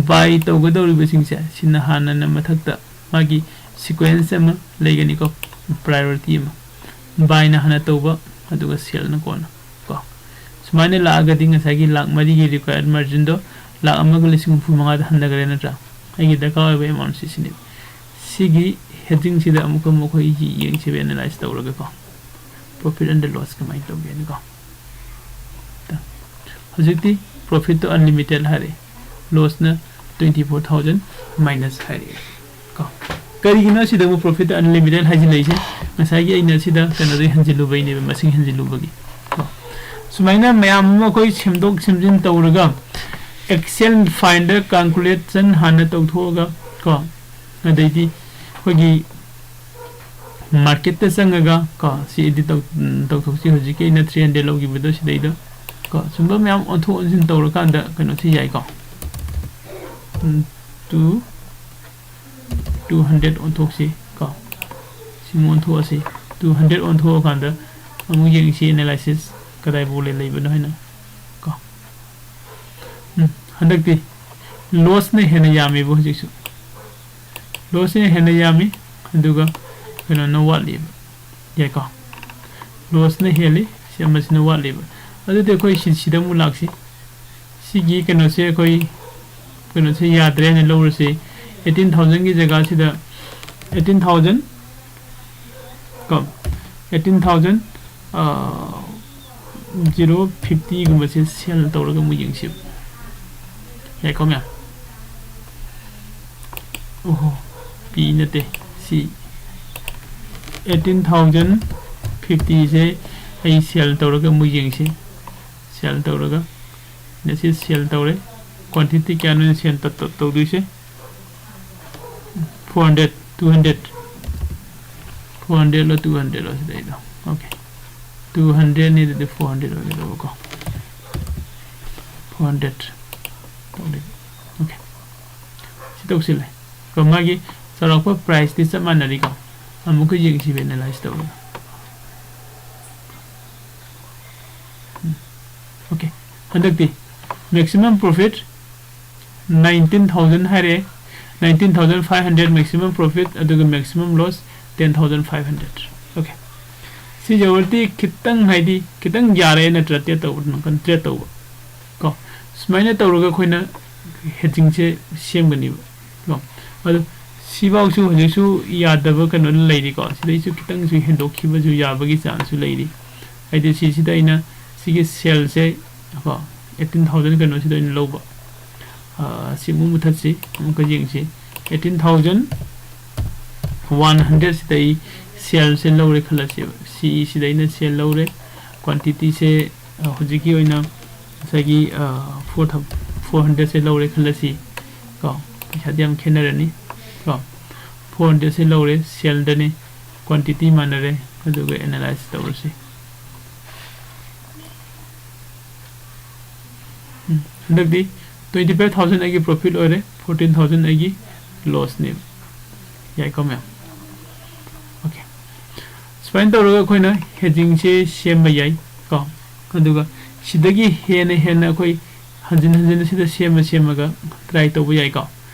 buy ꯇꯧꯒꯗꯧꯔꯤꯕꯁꯤꯡꯁꯦ ꯁꯤꯅ ꯍꯥꯟꯅꯅ ꯃꯊꯛꯇ ꯃꯥꯒꯤ sequence ꯑꯃ ꯂꯩꯒꯅꯤꯀꯣ, priority ꯑꯃ꯫ Buy ꯅ ꯍꯥꯟꯅ ꯇꯧꯕ, ꯑꯗꯨꯒ sell ꯅ ꯀꯣꯟꯅ ꯀꯣ꯫ ꯁꯨꯃꯥꯏꯅ ꯂꯥꯛꯑꯒꯗꯤ ꯉꯁꯥꯏꯒꯤ ꯂꯥꯛ ꯃꯔꯤꯒꯤ required margin ꯗꯣ ꯂꯥꯛ ꯑꯃꯒ ꯂꯤꯁꯤꯡ ꯍꯨꯝꯐꯨ ꯃꯉꯥꯗ ꯍꯟꯊꯈ꯭ꯔꯦ ꯅꯠꯇ꯭ꯔꯥ? ꯑꯩꯒꯤ ꯗꯔꯀꯥꯔ ꯑꯣꯏꯕ amount ꯁꯤ ꯁꯤꯅꯤ꯫ ꯁꯤꯒꯤ hedging ꯁꯤꯗ ꯑꯃꯨꯛꯀ ꯑꯃꯨꯛ ꯑꯩꯈꯣꯏ ꯌꯦꯡꯁꯦꯕ, analyze ꯇꯧꯔꯒꯀꯣ꯫ Profit and loss ꯀꯃꯥꯏꯅ ꯇꯧꯒꯦꯅꯀꯣ꯫ ꯍꯧꯖꯤꯛꯇꯤ profit ꯇꯣ unlimited ꯍꯥꯏꯔꯛꯑꯦ, loss ꯅ twenty four thousand minus ꯍꯥꯏꯔꯛꯑꯦ ꯀꯣ꯫ ꯀꯔꯤꯒꯤꯅꯣ ꯁꯤꯗꯕꯨ profit unlimited ꯍꯥꯏꯖꯤꯜꯂꯛꯏꯁꯦ? ꯉꯁꯥꯏꯒꯤ ꯑꯩꯅ ꯁꯤꯗ ꯀꯩꯅꯣꯗꯒꯤ ꯍꯟꯖꯤꯜꯂꯨꯕꯩꯅꯦꯕ, ꯃꯁꯤꯡ ꯍꯟꯖꯤꯜꯂꯨꯕꯒꯤ ꯀꯣ꯫ ꯁꯨꯃꯥꯏꯅ ꯃꯌꯥꯝ ꯑꯃ ꯑꯩꯈꯣꯏ ꯁꯦꯝꯗꯣꯛ ꯁꯦꯝꯖꯤꯟ ꯇꯧꯔꯒ, Excel file ꯗ calculation ꯍꯥꯟꯅ ꯇꯧꯊꯣꯛꯑꯒ ꯀꯣ, ꯑꯗꯩꯗꯤ ꯑꯩꯈꯣꯏꯒꯤ market ꯇ ꯆꯪꯉꯒ ꯀꯣ, ꯁꯤ edit ꯇꯧ-, ꯎꯝ, ꯇꯧꯊꯣꯛꯁꯤ꯫ ꯍꯧꯖꯤꯛꯀꯤ ꯑꯩꯅ three hundred ꯂꯧꯈꯤꯕꯗꯣ ꯁꯤꯗꯩꯗ ꯀꯣ, ꯁꯨꯝꯕ ꯃꯌꯥꯝ ꯑꯣꯟꯊꯣꯛ ꯑꯣꯟꯁꯤꯟ ꯇꯧꯔꯀꯥꯟꯗ ꯀꯩꯅꯣꯁꯤ ꯌꯥꯏꯀꯣ꯫ ꯎꯝ, two, two hundred ꯑꯣꯟꯊꯣꯛꯁꯤ ꯀꯣ꯫ ꯁꯤꯃ ꯑꯣꯟꯊꯣꯛꯑꯁꯤ꯫ Two hundred ꯑꯣꯟꯊꯣꯛꯑꯀꯥꯟꯗ ꯑꯃꯨꯛ ꯌꯦꯡꯁꯤ analysis ꯀꯗꯥꯏꯐꯥꯎ ꯂꯩ-, ꯂꯩꯕꯅꯣ ꯍꯥꯏꯅ ꯀꯣ꯫ ꯎꯝ, ꯍꯟꯗꯛꯇꯤ loss ꯅ ꯍꯦꯟꯅ ꯌꯥꯝꯃꯦꯕ ꯍꯧꯖꯤꯛꯁꯨ꯫ Loss ꯅ ꯍꯦꯟꯅ ꯌꯥꯝꯃꯤ, ꯑꯗꯨꯒ ꯀꯩꯅꯣꯅ ꯋꯥꯠꯂꯤꯕ꯫ ꯌꯥꯏꯀꯣ? Loss ꯅ ꯍꯦꯜꯂꯤ, ꯁꯤ ꯑꯃꯁꯤꯅ ꯋꯥꯠꯂꯤꯕ꯫ ꯑꯗꯨꯗꯤ ꯑꯩꯈꯣꯏ ꯁꯤ, ꯁꯤꯗ ꯑꯃꯨꯛ ꯂꯥꯛꯁꯤ꯫ ꯁꯤꯒꯤ ꯀꯩꯅꯣꯁꯦ ꯑꯩꯈꯣꯏ, ꯀꯩꯅꯣꯁꯦ ꯌꯥꯗ꯭ꯔꯦ ꯍꯥꯏꯅ ꯂꯧꯔꯁꯤ꯫ Eighteen thousand ꯒꯤ ꯖꯒꯥꯁꯤꯗ eighteen thousand ꯀꯣ, eighteen thousand, ꯑꯥ, zero fifty ꯒꯨꯝꯕꯁꯦ sell ꯇꯧꯔꯒ ꯑꯃꯨꯛ ꯌꯦꯡꯁꯤ꯫ ꯌꯥꯏꯀꯣ ꯃꯌꯥꯝ? ꯑꯣꯍꯣ, P ꯅꯠꯇꯦ, ꯁꯤ eighteen thousand ꯐꯤꯐꯇꯤꯁꯦ ꯑꯩ ꯁꯦꯜ ꯇꯧꯔꯒ ꯑꯃꯨꯛ ꯌꯦꯡꯁꯤ꯫ ꯁꯦꯜ ꯇꯧꯔꯒ ꯁꯤ ꯁꯦꯜ ꯇꯧꯔꯦ꯫ ꯀ꯭ꯋꯥꯟꯇꯤꯇꯤ ꯀꯌꯥꯅꯣ ꯁꯦꯜ ꯇꯧꯗꯣꯏꯁꯦ? Four hundred, two hundred, four ꯍꯟꯗ꯭ꯔꯦꯠꯂꯣ ꯇꯨ ꯍꯟꯗ꯭ꯔꯦꯠꯂꯣ ꯁꯤꯗꯩꯗꯣ? ꯑꯣꯀꯦ, ꯇꯨ ꯍꯟꯗ꯭ꯔꯦꯠꯅꯤ, ꯑꯗꯨꯗꯤ ꯐꯣꯔ ꯍꯟꯗ꯭ꯔꯦꯠ ꯑꯣꯏꯒꯗꯕꯀꯣ꯫ ꯐꯣꯔ ꯍꯟꯗ꯭ꯔꯦꯠ ꯇꯧꯔꯦ꯫ ꯑꯣꯀꯦ, ꯁꯤ ꯇꯧꯁꯤꯜꯂꯦ꯫ ꯀꯣ, ꯃꯥꯒꯤ ꯆꯥꯎꯔꯥꯛꯄ ꯄ꯭ꯔꯥꯏꯁꯇꯤ ꯆꯞ ꯃꯥꯟꯅꯔꯤꯀꯣ꯫ ꯑꯃꯨꯛꯀ ꯌꯦꯡꯁꯤꯕ ꯑꯦꯅꯥꯂꯥꯏꯁ ꯇꯧꯔꯒ꯫ ꯎꯝ, ꯑꯣꯀꯦ, ꯍꯟꯗꯛꯇꯤ ꯃꯦꯛꯁꯤꯃꯝ ꯄ꯭ꯔꯣꯐꯤꯠ ꯅꯥꯏꯟꯇꯤꯟ ꯊꯥꯎꯖꯟ ꯍꯥꯏꯔꯦ, nineteen thousand five hundred maximum profit, ꯑꯗꯨꯒ maximum loss ten thousand five hundred. Okay, ꯁꯤ ꯌꯧꯔꯗꯤ ꯈꯤꯇꯪ, ꯍꯥꯏꯗꯤ ꯈꯤꯇꯪ ꯌꯥꯔꯦ ꯅꯠꯇ꯭ꯔꯥ ꯇ꯭ꯔꯦꯠ ꯇꯧꯕ, ꯇ꯭ꯔꯦꯠ ꯇꯧꯕ ꯀꯣ꯫ ꯁꯨꯃꯥꯏꯅ ꯇꯧꯔꯒ ꯑꯩꯈꯣꯏꯅ ꯍꯦꯗꯖꯤꯡꯁꯦ ꯁꯦꯝꯒꯅꯦꯕ ꯀꯣ꯫ ꯑꯗꯣ ꯁꯤꯐꯥꯎꯁꯨ ꯍꯧꯖꯤꯛꯁꯨ ꯌꯥꯗꯕ ꯀꯩꯅꯣ ꯂꯩꯔꯤꯀꯣ꯫ ꯁꯤꯗꯩꯁꯨ ꯈꯤꯇꯪꯁꯨ ꯍꯦꯟꯗꯣꯛꯈꯤꯕꯁꯨ ꯌꯥꯕꯒꯤ ꯆꯥꯟꯁꯁꯨ ꯂꯩꯔꯤ꯫ ꯍꯥꯏꯗꯤ ꯁꯤꯁꯤꯗ ꯑꯩꯅ ꯁꯤꯒꯤ ꯁꯦꯜꯁꯦ ꯀꯣ, ꯑꯩꯠꯇꯤꯟ ꯊꯥꯎꯖꯟ ꯀꯩꯅꯣꯁꯤꯗ ꯑꯣꯏꯅ ꯂꯧꯕ꯫ ꯑꯥ, ꯁꯤ ꯑꯃꯨꯛ ꯃꯨꯊꯠꯁꯤ, ꯑꯃꯨꯛꯀ ꯌꯦꯡꯁꯤ꯫ ꯑꯩꯠꯇꯤꯟ ꯊꯥꯎꯖꯟ ꯋꯥꯟ ꯍꯟꯗ꯭ꯔꯦꯠꯁꯤꯗ ꯑꯩ ꯁꯦꯜꯁꯦ ꯂꯧꯔꯦ ꯈꯜꯂꯁꯦꯕ꯫ ꯁꯤ ꯁꯤꯗ ꯑꯩꯅ ꯁꯦꯜ ꯂꯧꯔꯦ꯫ ꯀ꯭ꯋꯥꯟꯇꯤꯇꯤꯁꯦ, ꯑꯥ, ꯍꯧꯖꯤꯛꯀꯤ ꯑꯣꯏꯅ ꯉꯁꯥꯏꯒꯤ, ꯑꯥ, ꯐꯣꯔ ꯊꯥꯎ-, ꯐꯣꯔ ꯍꯟꯗ꯭ꯔꯦꯠꯁꯦ ꯂꯧꯔꯦ ꯈꯜꯂꯁꯤ ꯀꯣ꯫ ꯄꯩꯁꯥꯗꯤ ꯌꯥꯝ ꯈꯦꯠꯅꯔꯅꯤ ꯀꯣ꯫ ꯐꯣꯔ ꯍꯟꯗ꯭ꯔꯦꯠꯁꯦ ꯂꯧꯔꯦ, ꯁꯦꯜꯗꯅꯤ, ꯀ꯭ꯋꯥꯟꯇꯤꯇꯤ ꯃꯥꯟꯅꯔꯦ, ꯑꯗꯨꯒ ꯑꯦꯅꯥꯂꯥꯏꯁ ꯇꯧꯔꯁꯤ꯫ ꯎꯝ, ꯍꯟꯗꯛꯇꯤ ꯇ꯭ꯋꯦꯟꯇꯤ ꯐꯥꯏꯚ ꯊꯥꯎꯖꯟ ꯑꯩꯒꯤ ꯄ꯭ꯔꯣꯐꯤꯠ ꯑꯣꯏꯔꯦ, ꯐꯣꯔꯇꯤꯟ ꯊꯥꯎꯖꯟ ꯑꯩꯒꯤ ꯂꯣꯁꯅꯦꯕ꯫ ꯌꯥꯏꯀꯣ ꯃꯌꯥꯝ? ꯑꯣꯀꯦ, ꯁꯨꯃꯥꯏꯅ ꯇꯧꯔꯒ ꯑꯩꯈꯣꯏꯅ ꯍꯦꯗꯖꯤꯡꯁꯦ ꯁꯦꯝꯕ ꯌꯥꯏ ꯀꯣ꯫ ꯑꯗꯨꯒ ꯁꯤꯗꯒꯤ ꯍꯦꯟꯅ ꯍꯦꯟꯅ ꯑꯩꯈꯣꯏ ꯍꯟꯖꯤꯟ ꯍꯟꯖꯤꯟ ꯁꯤꯗ ꯁꯦꯝꯃ ꯁꯦꯝꯃꯒ ꯇ꯭ꯔꯥꯏ ꯇꯧꯕ ꯌꯥꯏꯀꯣ꯫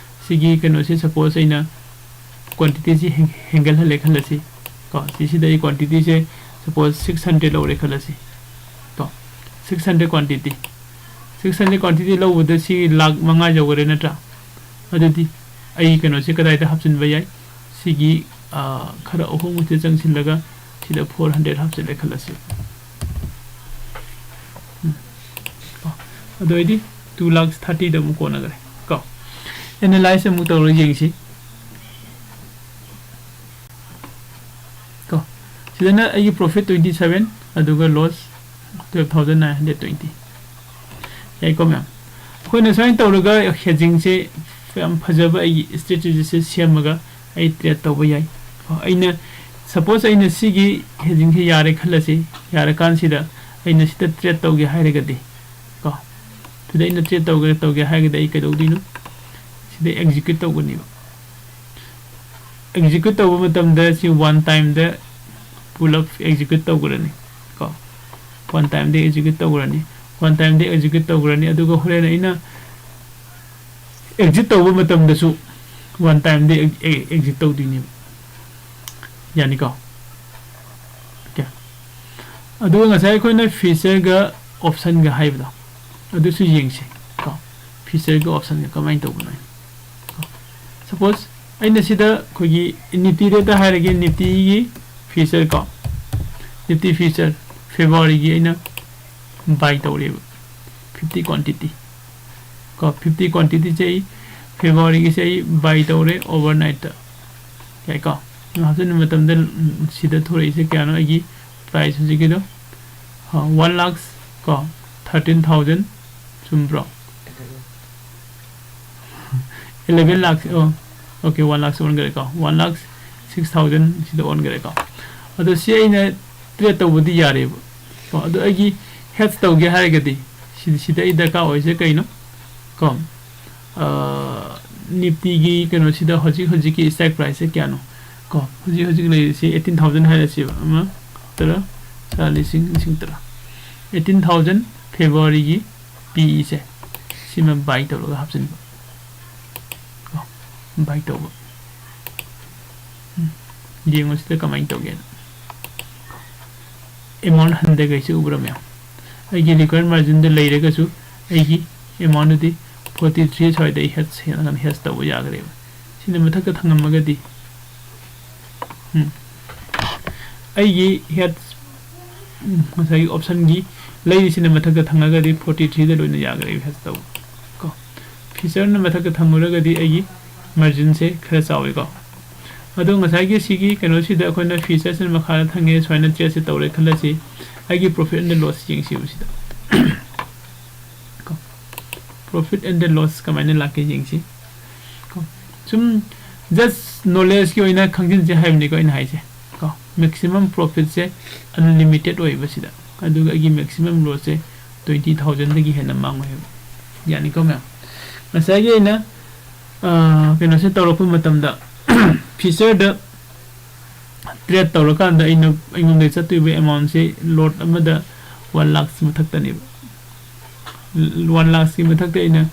ꯁꯤꯒꯤ ꯀꯩꯅꯣꯁꯦ, ꯁꯄꯣꯁ ꯑꯩꯅ ꯀ꯭ꯋꯥꯟꯇꯤꯇꯤꯁꯤ ꯍꯦꯟ-, ꯍꯦꯟꯒꯠꯍꯜꯂꯦ ꯈꯜꯂꯁꯤ ꯀꯣ꯫ ꯁꯤꯁꯤꯗ ꯑꯩ ꯀ꯭ꯋꯥꯟꯇꯤꯇꯤꯁꯦ ꯁꯄꯣꯁ ꯁꯤꯛꯁ ꯍꯟꯗ꯭ꯔꯦꯠ ꯂꯧꯔꯦ ꯈꯜꯂꯁꯤ ꯀꯣ꯫ Six hundred quantity, six hundred quantity ꯂꯧꯕꯗ ꯁꯤ ꯂꯥꯛ ꯃꯉꯥ ꯌꯧꯈꯔꯦ ꯅꯠꯇ꯭ꯔꯥ? ꯑꯗꯨꯗꯤ ꯑꯩ ꯀꯩꯅꯣꯁꯦ ꯀꯗꯥꯏꯗ ꯍꯥꯞꯆꯤꯟꯕ ꯌꯥꯏ? ꯁꯤꯒꯤ, ꯑꯥ, ꯈꯔ ꯑꯍꯣꯡꯕꯁꯤꯗ ꯆꯪꯁꯤꯜꯂꯒ ꯁꯤꯗ ꯐꯣꯔ ꯍꯟꯗ꯭ꯔꯦꯠ ꯍꯥꯞꯆꯤꯜꯂꯦ ꯈꯜꯂꯁꯤ꯫ ꯎꯝ꯫ ꯀꯣ꯫ ꯑꯗꯨ ꯑꯣꯏꯗꯤ ꯇꯨ ꯂꯥꯛ ꯊꯥꯔꯇꯤꯗ ꯑꯃꯨꯛ ꯀꯣꯟꯅꯈ꯭ꯔꯦ ꯀꯣ꯫ ꯑꯦꯅꯥꯂꯥꯏꯁ ꯑꯃꯨꯛ ꯇꯧꯔꯒ ꯌꯦꯡꯁꯤ ꯀꯣ꯫ ꯁꯤꯗꯅ ꯑꯩꯒꯤ profit twenty seven, ꯑꯗꯨꯒ loss twelve thousand nine hundred twenty꯫ ꯌꯥꯏꯀꯣ ꯃꯌꯥꯝ? ꯑꯩꯈꯣꯏꯅ ꯁꯨꯃꯥꯏꯅ ꯇꯧꯔꯒ hedgingꯁꯦ ꯌꯥꯝ ꯐꯖꯕ ꯑꯩꯒꯤ strategy ꯁꯦ ꯁꯦꯝꯃꯒ ꯑꯩ trade ꯇꯧꯕ ꯌꯥꯏ꯫ ꯀꯣ, ꯑꯩꯅ, suppose ꯑꯩꯅ ꯁꯤꯒꯤ hedgingꯁꯦ ꯌꯥꯔꯦ ꯈꯜꯂꯁꯤ, ꯌꯥꯔꯀꯥꯟꯁꯤꯗ ꯑꯩꯅ ꯁꯤꯗ trade ꯇꯧꯒꯦ ꯍꯥꯏꯔꯒꯗꯤ, ꯀꯣ, ꯁꯤꯗ ꯑꯩꯅ trade ꯇꯧꯒꯦ, ꯇꯧꯒꯦ ꯍꯥꯏꯔꯒꯗꯤ ꯑꯩ ꯀꯩꯗꯧꯗꯣꯏꯅꯣ? ꯁꯤꯗ execute ꯇꯧꯒꯅꯦꯕ꯫ Execute ꯇꯧꯕ ꯃꯇꯝꯗ ꯁꯤ one timeꯗ pull up execute ꯇꯧꯈ꯭ꯔꯅꯤ꯫ ꯀꯣ, one timeꯗ execute ꯇꯧꯈ꯭ꯔꯅꯤ꯫ One timeꯗ execute ꯇꯧꯈ꯭ꯔꯅꯤ꯫ ꯑꯗꯨꯒ ꯍꯣꯔꯦꯟ ꯑꯩꯅ exit ꯇꯧꯕ ꯃꯇꯝꯗꯁꯨ one timeꯗ exit ꯇꯧꯗꯣꯏꯅꯦꯕ꯫ ꯌꯥꯅꯤꯀꯣ? Okay꯫ ꯑꯗꯨꯒ ꯉꯁꯥꯏ ꯑꯩꯈꯣꯏꯅ featureꯒ optionꯒ ꯍꯥꯏꯕꯗꯣ, ꯑꯗꯨꯁꯨ ꯌꯦꯡꯁꯦ꯫ ꯀꯣ, featureꯒ optionꯒ ꯀꯃꯥꯏꯅ ꯇꯧꯕꯅꯣ? ꯀꯣ, suppose ꯑꯩꯅ ꯁꯤꯗ ꯑꯩꯈꯣꯏꯒꯤ Niftyꯗ ꯍꯥꯏꯔꯒꯦ, Niftyꯒꯤ feature ꯀꯣ, Nifty feature Februaryꯒꯤ ꯑꯩꯅ buy ꯇꯧꯔꯦꯕ, fifty quantity꯫ ꯀꯣ, fifty quantityꯁꯦ ꯑꯩ Februaryꯒꯤꯁꯦ ꯑꯩ buy ꯇꯧꯔꯦ overnightꯇ꯫ ꯌꯥꯏꯀꯣ? ꯍꯥꯞꯆꯤꯟꯕ ꯃꯇꯝꯗ, ꯎꯝ, ꯁꯤꯗ ꯊꯣꯔꯛꯏꯁꯦ ꯀꯌꯥꯅꯣ? ꯑꯩꯒꯤ price ꯍꯧꯖꯤꯛꯀꯤꯗꯣ, ꯑ, one lakh ꯀꯣ, thirteen thousand, ꯆꯨꯝꯕ꯭ꯔꯣ? Eleven lakh, ꯑꯣ, okay, one lakh ꯑꯣꯟꯈ꯭ꯔꯦꯀꯣ, one lakh six thousand ꯁꯤꯗ ꯑꯣꯟꯈ꯭ꯔꯦꯀꯣ꯫ ꯑꯗꯣ ꯁꯤ ꯑꯩꯅ trade ꯇꯧꯕꯗꯤ ꯌꯥꯔꯦꯕ꯫ ꯀꯣ, ꯑꯗꯣ ꯑꯩꯒꯤ hedge ꯇꯧꯒꯦ ꯍꯥꯏꯔꯒꯗꯤ ꯁꯤꯗ, ꯁꯤꯗ ꯑꯩ ꯗꯔꯀꯥꯔ ꯑꯣꯏꯁꯦ ꯀꯩꯅꯣ? ꯀꯣ, ꯑ, Niftyꯒꯤ ꯀꯩꯅꯣꯁꯤꯗ ꯍꯧꯖꯤꯛ ꯍꯧꯖꯤꯛꯀꯤ strike priceꯁꯦ ꯀꯌꯥꯅꯣ? ꯀꯣ, ꯍꯧꯖꯤꯛ ꯍꯧꯖꯤꯛ ꯂꯩꯔꯤꯁꯤ eighteen thousand ꯍꯥꯏꯔꯁꯦꯕ, ꯑꯃ, ꯇꯔꯥ, ꯇꯔꯥ, ꯂꯤꯁꯤꯡ, ꯂꯤꯁꯤꯡ ꯇꯔꯥ꯫ Eighteen thousand Februaryꯒꯤ ꯄꯤꯁꯦ ꯁꯤꯃ buy ꯇꯧꯔꯒ ꯍꯥꯞꯆꯤꯟꯕ꯫ ꯀꯣ, buy ꯇꯧꯕ꯫ ꯎꯝ, ꯌꯦꯡꯉꯣ ꯁꯤꯗ ꯀꯃꯥꯏꯅ ꯇꯧꯒꯦꯅ꯫ Amount ꯍꯟꯊꯈꯩꯁꯦ ꯎꯕ꯭ꯔꯥ ꯃꯌꯥꯝ? ꯑꯩꯒꯤ required marginꯗ ꯂꯩꯔꯒꯁꯨ ꯑꯩꯒꯤ amountꯗꯨꯗꯤ forty three ꯁ꯭ꯋꯥꯏꯗ ꯑꯩ hedge, hedge ꯇꯧꯕ ꯌꯥꯈ꯭ꯔꯦꯕ꯫ ꯁꯤꯅ ꯃꯊꯛꯇ ꯊꯪꯉꯝꯃꯒꯗꯤ, ꯎꯝ, ꯑꯩꯒꯤ hedge, ꯎꯝ, ꯉꯁꯥꯏꯒꯤ optionꯒꯤ ꯂꯩꯔꯤꯁꯤꯅ ꯃꯊꯛꯇ ꯊꯪꯉꯒꯗꯤ forty threeꯗ ꯂꯣꯏꯅ ꯌꯥꯈ꯭ꯔꯦꯕ hedge ꯇꯧꯕ꯫ ꯀꯣ, featureꯅ ꯃꯊꯛꯇ ꯊꯪꯉꯨꯔꯒꯗꯤ ꯑꯩꯒꯤ marginꯁꯦ ꯈꯔ ꯆꯥꯎꯋꯦꯀꯣ꯫ ꯑꯗꯣ ꯉꯁꯥꯏꯒꯤ ꯁꯤꯒꯤ ꯀꯩꯅꯣꯁꯤꯗ ꯑꯩꯈꯣꯏꯅ featureꯁꯤꯅ ꯃꯈꯥꯗ ꯊꯝꯒꯦ, ꯁꯨꯃꯥꯏꯅ tradeꯁꯦ ꯇꯧꯔꯦ ꯈꯜꯂꯁꯤ꯫ ꯑꯩꯒꯤ profit and loss ꯌꯦꯡꯁꯤꯕ ꯁꯤꯗ꯫ ꯀꯣ, profit and loss ꯀꯃꯥꯏꯅ ꯂꯥꯛꯀꯦ ꯌꯦꯡꯁꯤ꯫ ꯀꯣ, ꯁꯨꯝ just knowledgeꯀꯤ ꯑꯣꯏꯅ ꯈꯪꯖꯤꯟꯁꯦ ꯍꯥꯏꯕꯅꯤꯀꯣ ꯑꯩꯅ ꯍꯥꯏꯁꯦ꯫ ꯀꯣ, maximum profitꯁꯦ unlimited ꯑꯣꯏꯕ ꯁꯤꯗ, ꯑꯗꯨꯒ ꯑꯩꯒꯤ maximum lossꯁꯦ twenty thousandꯗꯒꯤ ꯍꯦꯟꯅ ꯃꯥꯡꯉꯣꯏ ꯍꯥꯏꯕ꯫ ꯌꯥꯅꯤꯀꯣ ꯃꯌꯥꯝ? ꯉꯁꯥꯏꯒꯤ ꯑꯩꯅ, ꯑ, ꯀꯩꯅꯣꯁꯦ ꯇꯧꯔꯛꯄ ꯃꯇꯝꯗ, featureꯗ trade ꯇꯧꯔꯀꯥꯟꯗ ꯑꯩꯅ, ꯑꯩꯉꯣꯟꯗ ꯆꯠꯇꯣꯏꯕ amountꯁꯦ lot ꯑꯃꯗ one lakhꯀꯤ ꯃꯊꯛꯇꯅꯦꯕ꯫ One lakhꯀꯤ ꯃꯊꯛꯇ ꯑꯩꯅ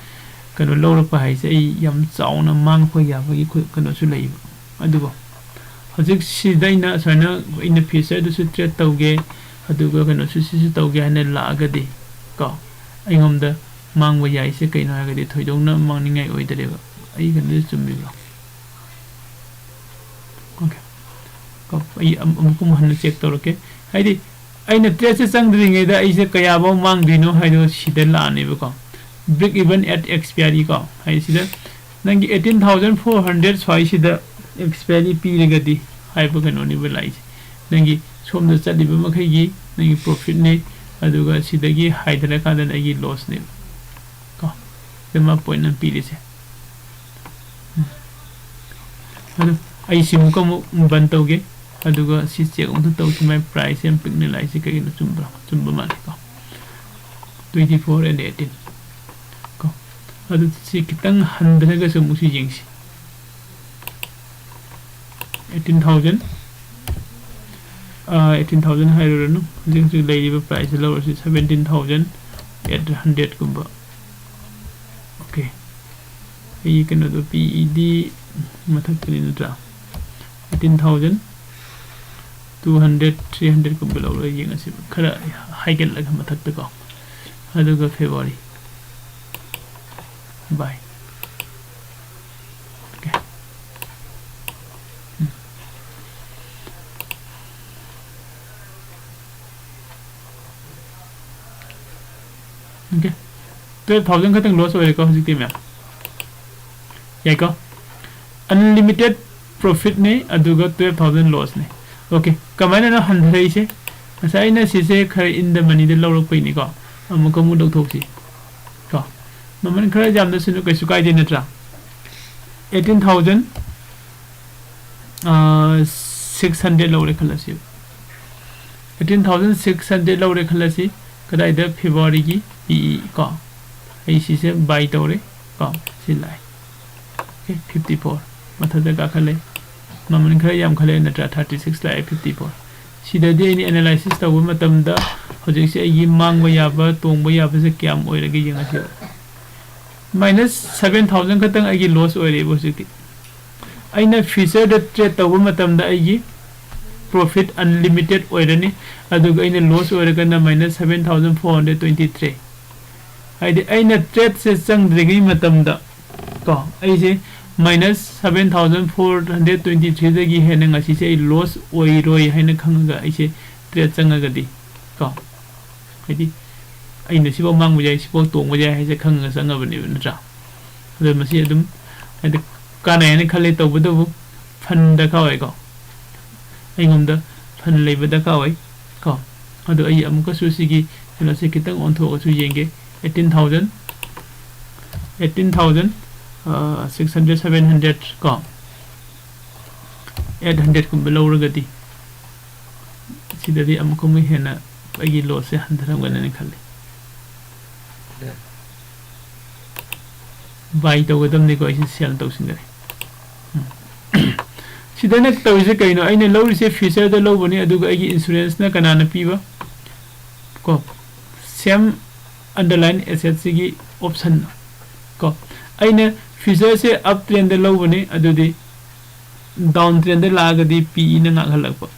ꯀꯩꯅꯣ ꯂꯧꯔꯛꯄ ꯍꯥꯏꯁꯦ, ꯑꯩ ꯌꯥꯝ ꯆꯥꯎꯅ ꯃꯥꯡꯉꯛꯄ ꯌꯥꯕꯒꯤ ꯈꯨ-, ꯀꯩꯅꯣꯁꯨ ꯂꯩꯌꯦꯕ꯫ ꯑꯗꯨꯕꯨ ꯍꯧꯖꯤꯛ ꯁꯤꯗ ꯑꯩꯅ ꯁꯨꯃꯥꯏꯅ, ꯑꯩꯅ featureꯗꯨꯁꯨ trade ꯇꯧꯒꯦ, ꯑꯗꯨꯒ ꯀꯩꯅꯣꯁꯨ ꯁꯤꯁꯨ ꯇꯧꯒꯦ ꯍꯥꯏꯅ ꯂꯥꯛꯑꯒꯗꯤ ꯀꯣ, ꯑꯩꯉꯣꯟꯗ ꯃꯥꯡꯕ ꯌꯥꯏꯁꯦ ꯀꯩꯅꯣ ꯍꯥꯏꯔꯒꯗꯤ ꯊꯣꯏꯗꯣꯛꯅ ꯃꯥꯡꯅꯤꯡꯉꯥꯏ ꯑꯣꯏꯗꯔꯦꯕ꯫ ꯑꯩ ꯀꯩꯅꯣꯁꯦ ꯆꯨꯝꯃꯤꯕ꯭ꯔꯣ? Okay꯫ ꯀꯣ, ꯑꯩ ꯑꯃ-, ꯑꯃꯨꯛꯀ ꯑꯃꯨꯛ ꯍꯟꯅ check ꯇꯧꯔꯛꯀꯦ꯫ ꯍꯥꯏꯗꯤ, ꯑꯩꯅ tradeꯁꯦ ꯆꯪꯗ꯭ꯔꯤꯉꯩꯗ ꯑꯩꯁꯦ ꯀꯌꯥꯐꯥꯎ ꯃꯥꯡꯗꯣꯏꯅꯣ ꯍꯥꯏꯗꯣ ꯁꯤꯗ ꯂꯥꯛꯑꯅꯦꯕꯀꯣ꯫ Break even at expiry ꯀꯣ꯫ ꯍꯥꯏꯗꯤ, ꯁꯤꯗ ꯅꯪꯒꯤ eighteen thousand four hundred ꯁ꯭ꯋꯥꯏꯁꯤꯗ expiry ꯄꯤꯔꯒꯗꯤ ꯍꯥꯏꯕ ꯀꯩꯅꯣꯅꯦꯕ ꯂꯥꯛꯏꯁꯦ꯫ ꯅꯪꯒꯤ ꯁꯣꯝꯗ ꯆꯠꯂꯤꯕ ꯃꯈꯩꯒꯤ ꯅꯪꯒꯤ profitꯅꯦ, ꯑꯗꯨꯒ ꯁꯤꯗꯒꯤ ꯍꯥꯏꯊꯔꯀꯥꯟꯗꯅ ꯑꯩꯒꯤ lossꯅꯦꯕ꯫ ꯀꯣ, ꯁꯤꯗ ꯃꯥ point ꯑꯃ ꯄꯤꯔꯤꯁꯦ꯫ ꯎꯝ꯫ ꯑꯗꯨ ꯑꯩ ꯁꯤꯃꯨꯛꯀ ꯑꯃꯨꯛ ꯕꯟ ꯇꯧꯒꯦ, ꯑꯗꯨꯒ ꯁꯤ check ꯑꯃꯨꯛꯇ ꯇꯧꯁꯤ, ꯃꯥꯏ price ꯌꯥꯝ ꯄꯤꯛꯅ ꯂꯥꯛꯏꯁꯦ ꯀꯩꯒꯤꯅꯣ? ꯆꯨꯝꯕ꯭ꯔꯥ? ꯆꯨꯝꯕ ꯃꯥꯜꯂꯦ ꯀꯣ꯫ Twenty four and eighteen ꯀꯣ꯫ ꯑꯗꯨ ꯁꯤ ꯈꯤꯇꯪ ꯍꯟꯊꯔꯒꯁꯨ ꯑꯃꯨꯛꯁꯨ ꯌꯦꯡꯁꯤ꯫ Eighteen thousand, ꯑ, eighteen thousand ꯍꯥꯏꯔꯨꯔꯅꯨ, ꯍꯧꯖꯤꯛ ꯍꯧꯖꯤꯛ ꯂꯩꯔꯤꯕ priceꯁꯦ ꯂꯧꯔꯁꯤ, seventeen thousand eight hundredꯀꯨꯝꯕ꯫ Okay꯫ ꯑꯩꯒꯤ ꯀꯩꯅꯣꯗꯣ, P E D ꯃꯊꯛꯇꯅꯤ ꯅꯠꯇ꯭ꯔꯥ? Eighteen thousand two hundred, three hundredꯀꯨꯝꯕ ꯂꯧꯔꯒ ꯌꯦꯡꯉꯁꯤ, ꯈꯔ ꯍꯥꯏꯒꯠꯂꯒ ꯃꯊꯛꯇꯀꯣ꯫ ꯑꯗꯨꯒ February buy꯫ Okay꯫ ꯎꯝ꯫ Okay꯫ Twelve thousand ꯈꯛꯇꯪ loss ꯑꯣꯏꯔꯦꯀꯣ ꯍꯧꯖꯤꯛꯇꯤ ꯃꯌꯥꯝ꯫ ꯌꯥꯏꯀꯣ? Unlimited profitꯅꯦ, ꯑꯗꯨꯒ twelve thousand lossꯅꯦ꯫ Okay, ꯀꯃꯥꯏꯅꯅꯣ ꯍꯟꯊꯔꯛꯏꯁꯦ? ꯉꯁꯥꯏ ꯑꯩꯅ ꯁꯤꯁꯦ ꯈꯔ in the moneyꯗ ꯂꯧꯔꯛꯄꯩꯅꯤꯀꯣ꯫ ꯑꯃꯨꯛꯀ ꯑꯃꯨꯛ ꯂꯧꯊꯣꯛꯁꯤ ꯀꯣ꯫ ꯃꯃꯜ ꯈꯔ ꯌꯥꯝꯗꯁꯅꯨ, ꯀꯩꯁꯨ ꯀꯥꯏꯗꯦ, ꯅꯠꯇ꯭ꯔꯥ? Eighteen thousand six hundred ꯂꯧꯔꯦ ꯈꯜꯂꯁꯤ꯫ Eighteen thousand six hundred ꯂꯧꯔꯦ ꯈꯜꯂꯁꯤ꯫ ꯀꯗꯥꯏꯗ? Februaryꯒꯤ ꯄꯤ ꯏ ꯀꯣ꯫ ꯑꯩ ꯁꯤꯁꯦ buy ꯇꯧꯔꯦ ꯀꯣ꯫ ꯁꯤ ꯂꯥꯛꯑꯦ꯫ Okay, fifty four꯫ ꯃꯊꯛꯇ ꯀꯥꯈꯠꯂꯦ꯫ ꯃꯃꯜ ꯈꯔ ꯌꯥꯝꯈꯠꯂꯦ, ꯅꯠꯇ꯭ꯔꯥ? Thirty six ꯂꯥꯛꯑꯦ, fifty four꯫ ꯁꯤꯗꯗꯤ ꯑꯩꯅ analysis ꯇꯧꯕ ꯃꯇꯝꯗ ꯍꯧꯖꯤꯛꯁꯦ ꯑꯩꯒꯤ ꯃꯥꯡꯕ ꯌꯥꯕ, ꯇꯣꯡꯕ ꯌꯥꯕꯁꯦ ꯀꯌꯥꯝ ꯑꯣꯏꯔꯒꯦ ꯌꯦꯡꯉꯁꯤ꯫ Minus seven thousand ꯈꯛꯇꯪ ꯑꯩꯒꯤ loss ꯑꯣꯏꯔꯦꯕ ꯍꯧꯖꯤꯛꯇꯤ꯫ ꯑꯩꯅ futureꯗ trade ꯇꯧꯕ ꯃꯇꯝꯗ ꯑꯩꯒꯤ profit unlimited ꯑꯣꯏꯔꯅꯤ, ꯑꯗꯨꯒ ꯑꯩꯅ loss ꯑꯣꯏꯔꯒꯅ minus seven thousand four hundred twenty three꯫ ꯍꯥꯏꯗꯤ ꯑꯩꯅ tradeꯁꯦ ꯆꯪꯗ꯭ꯔꯤꯉꯩ ꯃꯇꯝꯗ ꯀꯣ, ꯑꯩꯁꯦ minus seven thousand four hundred twenty threeꯗꯒꯤ ꯍꯦꯟꯅ ꯉꯁꯤꯁꯦ ꯑꯩ loss ꯑꯣꯏꯔꯣꯏ ꯍꯥꯏꯅ ꯈꯪꯉꯒ ꯑꯩꯁꯦ trade ꯆꯪꯉꯒꯗꯤ ꯀꯣ, ꯍꯥꯏꯗꯤ ꯑꯩꯅ ꯁꯤꯐꯥꯎ ꯃꯥꯡꯕ ꯌꯥꯏ, ꯁꯤꯐꯥꯎ ꯇꯣꯡꯕ ꯌꯥꯏ ꯍꯥꯏꯁꯦ ꯈꯪꯉꯒ ꯆꯪꯉꯕꯅꯦꯕ, ꯅꯠꯇ꯭ꯔꯥ? ꯑꯗꯣ ꯃꯁꯤ ꯑꯗꯨꯝ ꯍꯥꯏꯗꯤ ꯀꯥꯟꯅꯩ ꯍꯥꯏꯅ ꯈꯜꯂꯦ, ꯇꯧꯕꯇꯕꯨ fund ꯗꯔꯀꯥꯔ ꯑꯣꯏꯀꯣ꯫ ꯑꯩꯉꯣꯟꯗ fund ꯂꯩꯕ ꯗꯔꯀꯥꯔ ꯑꯣꯏ ꯀꯣ꯫ ꯑꯗꯣ ꯑꯩ ꯑꯃꯨꯛꯀꯁꯨ ꯁꯤꯒꯤ ꯀꯩꯅꯣꯁꯦ ꯈꯤꯇꯪ ꯑꯣꯟꯊꯣꯛꯑꯒꯁꯨ ꯌꯦꯡꯒꯦ꯫ Eighteen thousand, eighteen thousand six hundred, seven hundred ꯀꯣ, eight hundred ꯀꯨꯝꯕ ꯂꯧꯔꯒꯗꯤ ꯁꯤꯗꯗꯤ ꯑꯃꯨꯛꯀ ꯑꯃꯨꯛ ꯍꯦꯟꯅ ꯑꯩꯒꯤ loss ꯁꯦ ꯍꯟꯊꯔꯝꯒꯅꯤꯅ ꯈꯜꯂꯤ꯫ Buy ꯇꯧꯒꯗꯕꯅꯤꯀꯣ, ꯑꯩꯁꯦ sell ꯇꯧꯁꯤꯟꯈ꯭ꯔꯦ꯫ ꯎꯝ꯫ ꯁꯤꯗ ꯑꯩꯅ ꯇꯧꯔꯤꯁꯦ ꯀꯩꯅꯣ? ꯑꯩꯅ ꯂꯧꯔꯤꯁꯦ future ꯗ ꯂꯧꯕꯅꯤ, ꯑꯗꯨꯒ ꯑꯩꯒꯤ insurance ꯅ ꯀꯅꯥꯅ ꯄꯤꯕ? ꯀꯣ, same underlying asset ꯁꯤꯒꯤ option ꯀꯣ꯫ ꯑꯩꯅ future ꯁꯦ up trend ꯗ ꯂꯧꯕꯅꯤ, ꯑꯗꯨꯗꯤ down trend ꯗ ꯂꯥꯛꯑꯒꯗꯤ ꯄꯤ ꯏ ꯅ ꯉꯥꯛꯍꯜꯂꯛꯄ꯫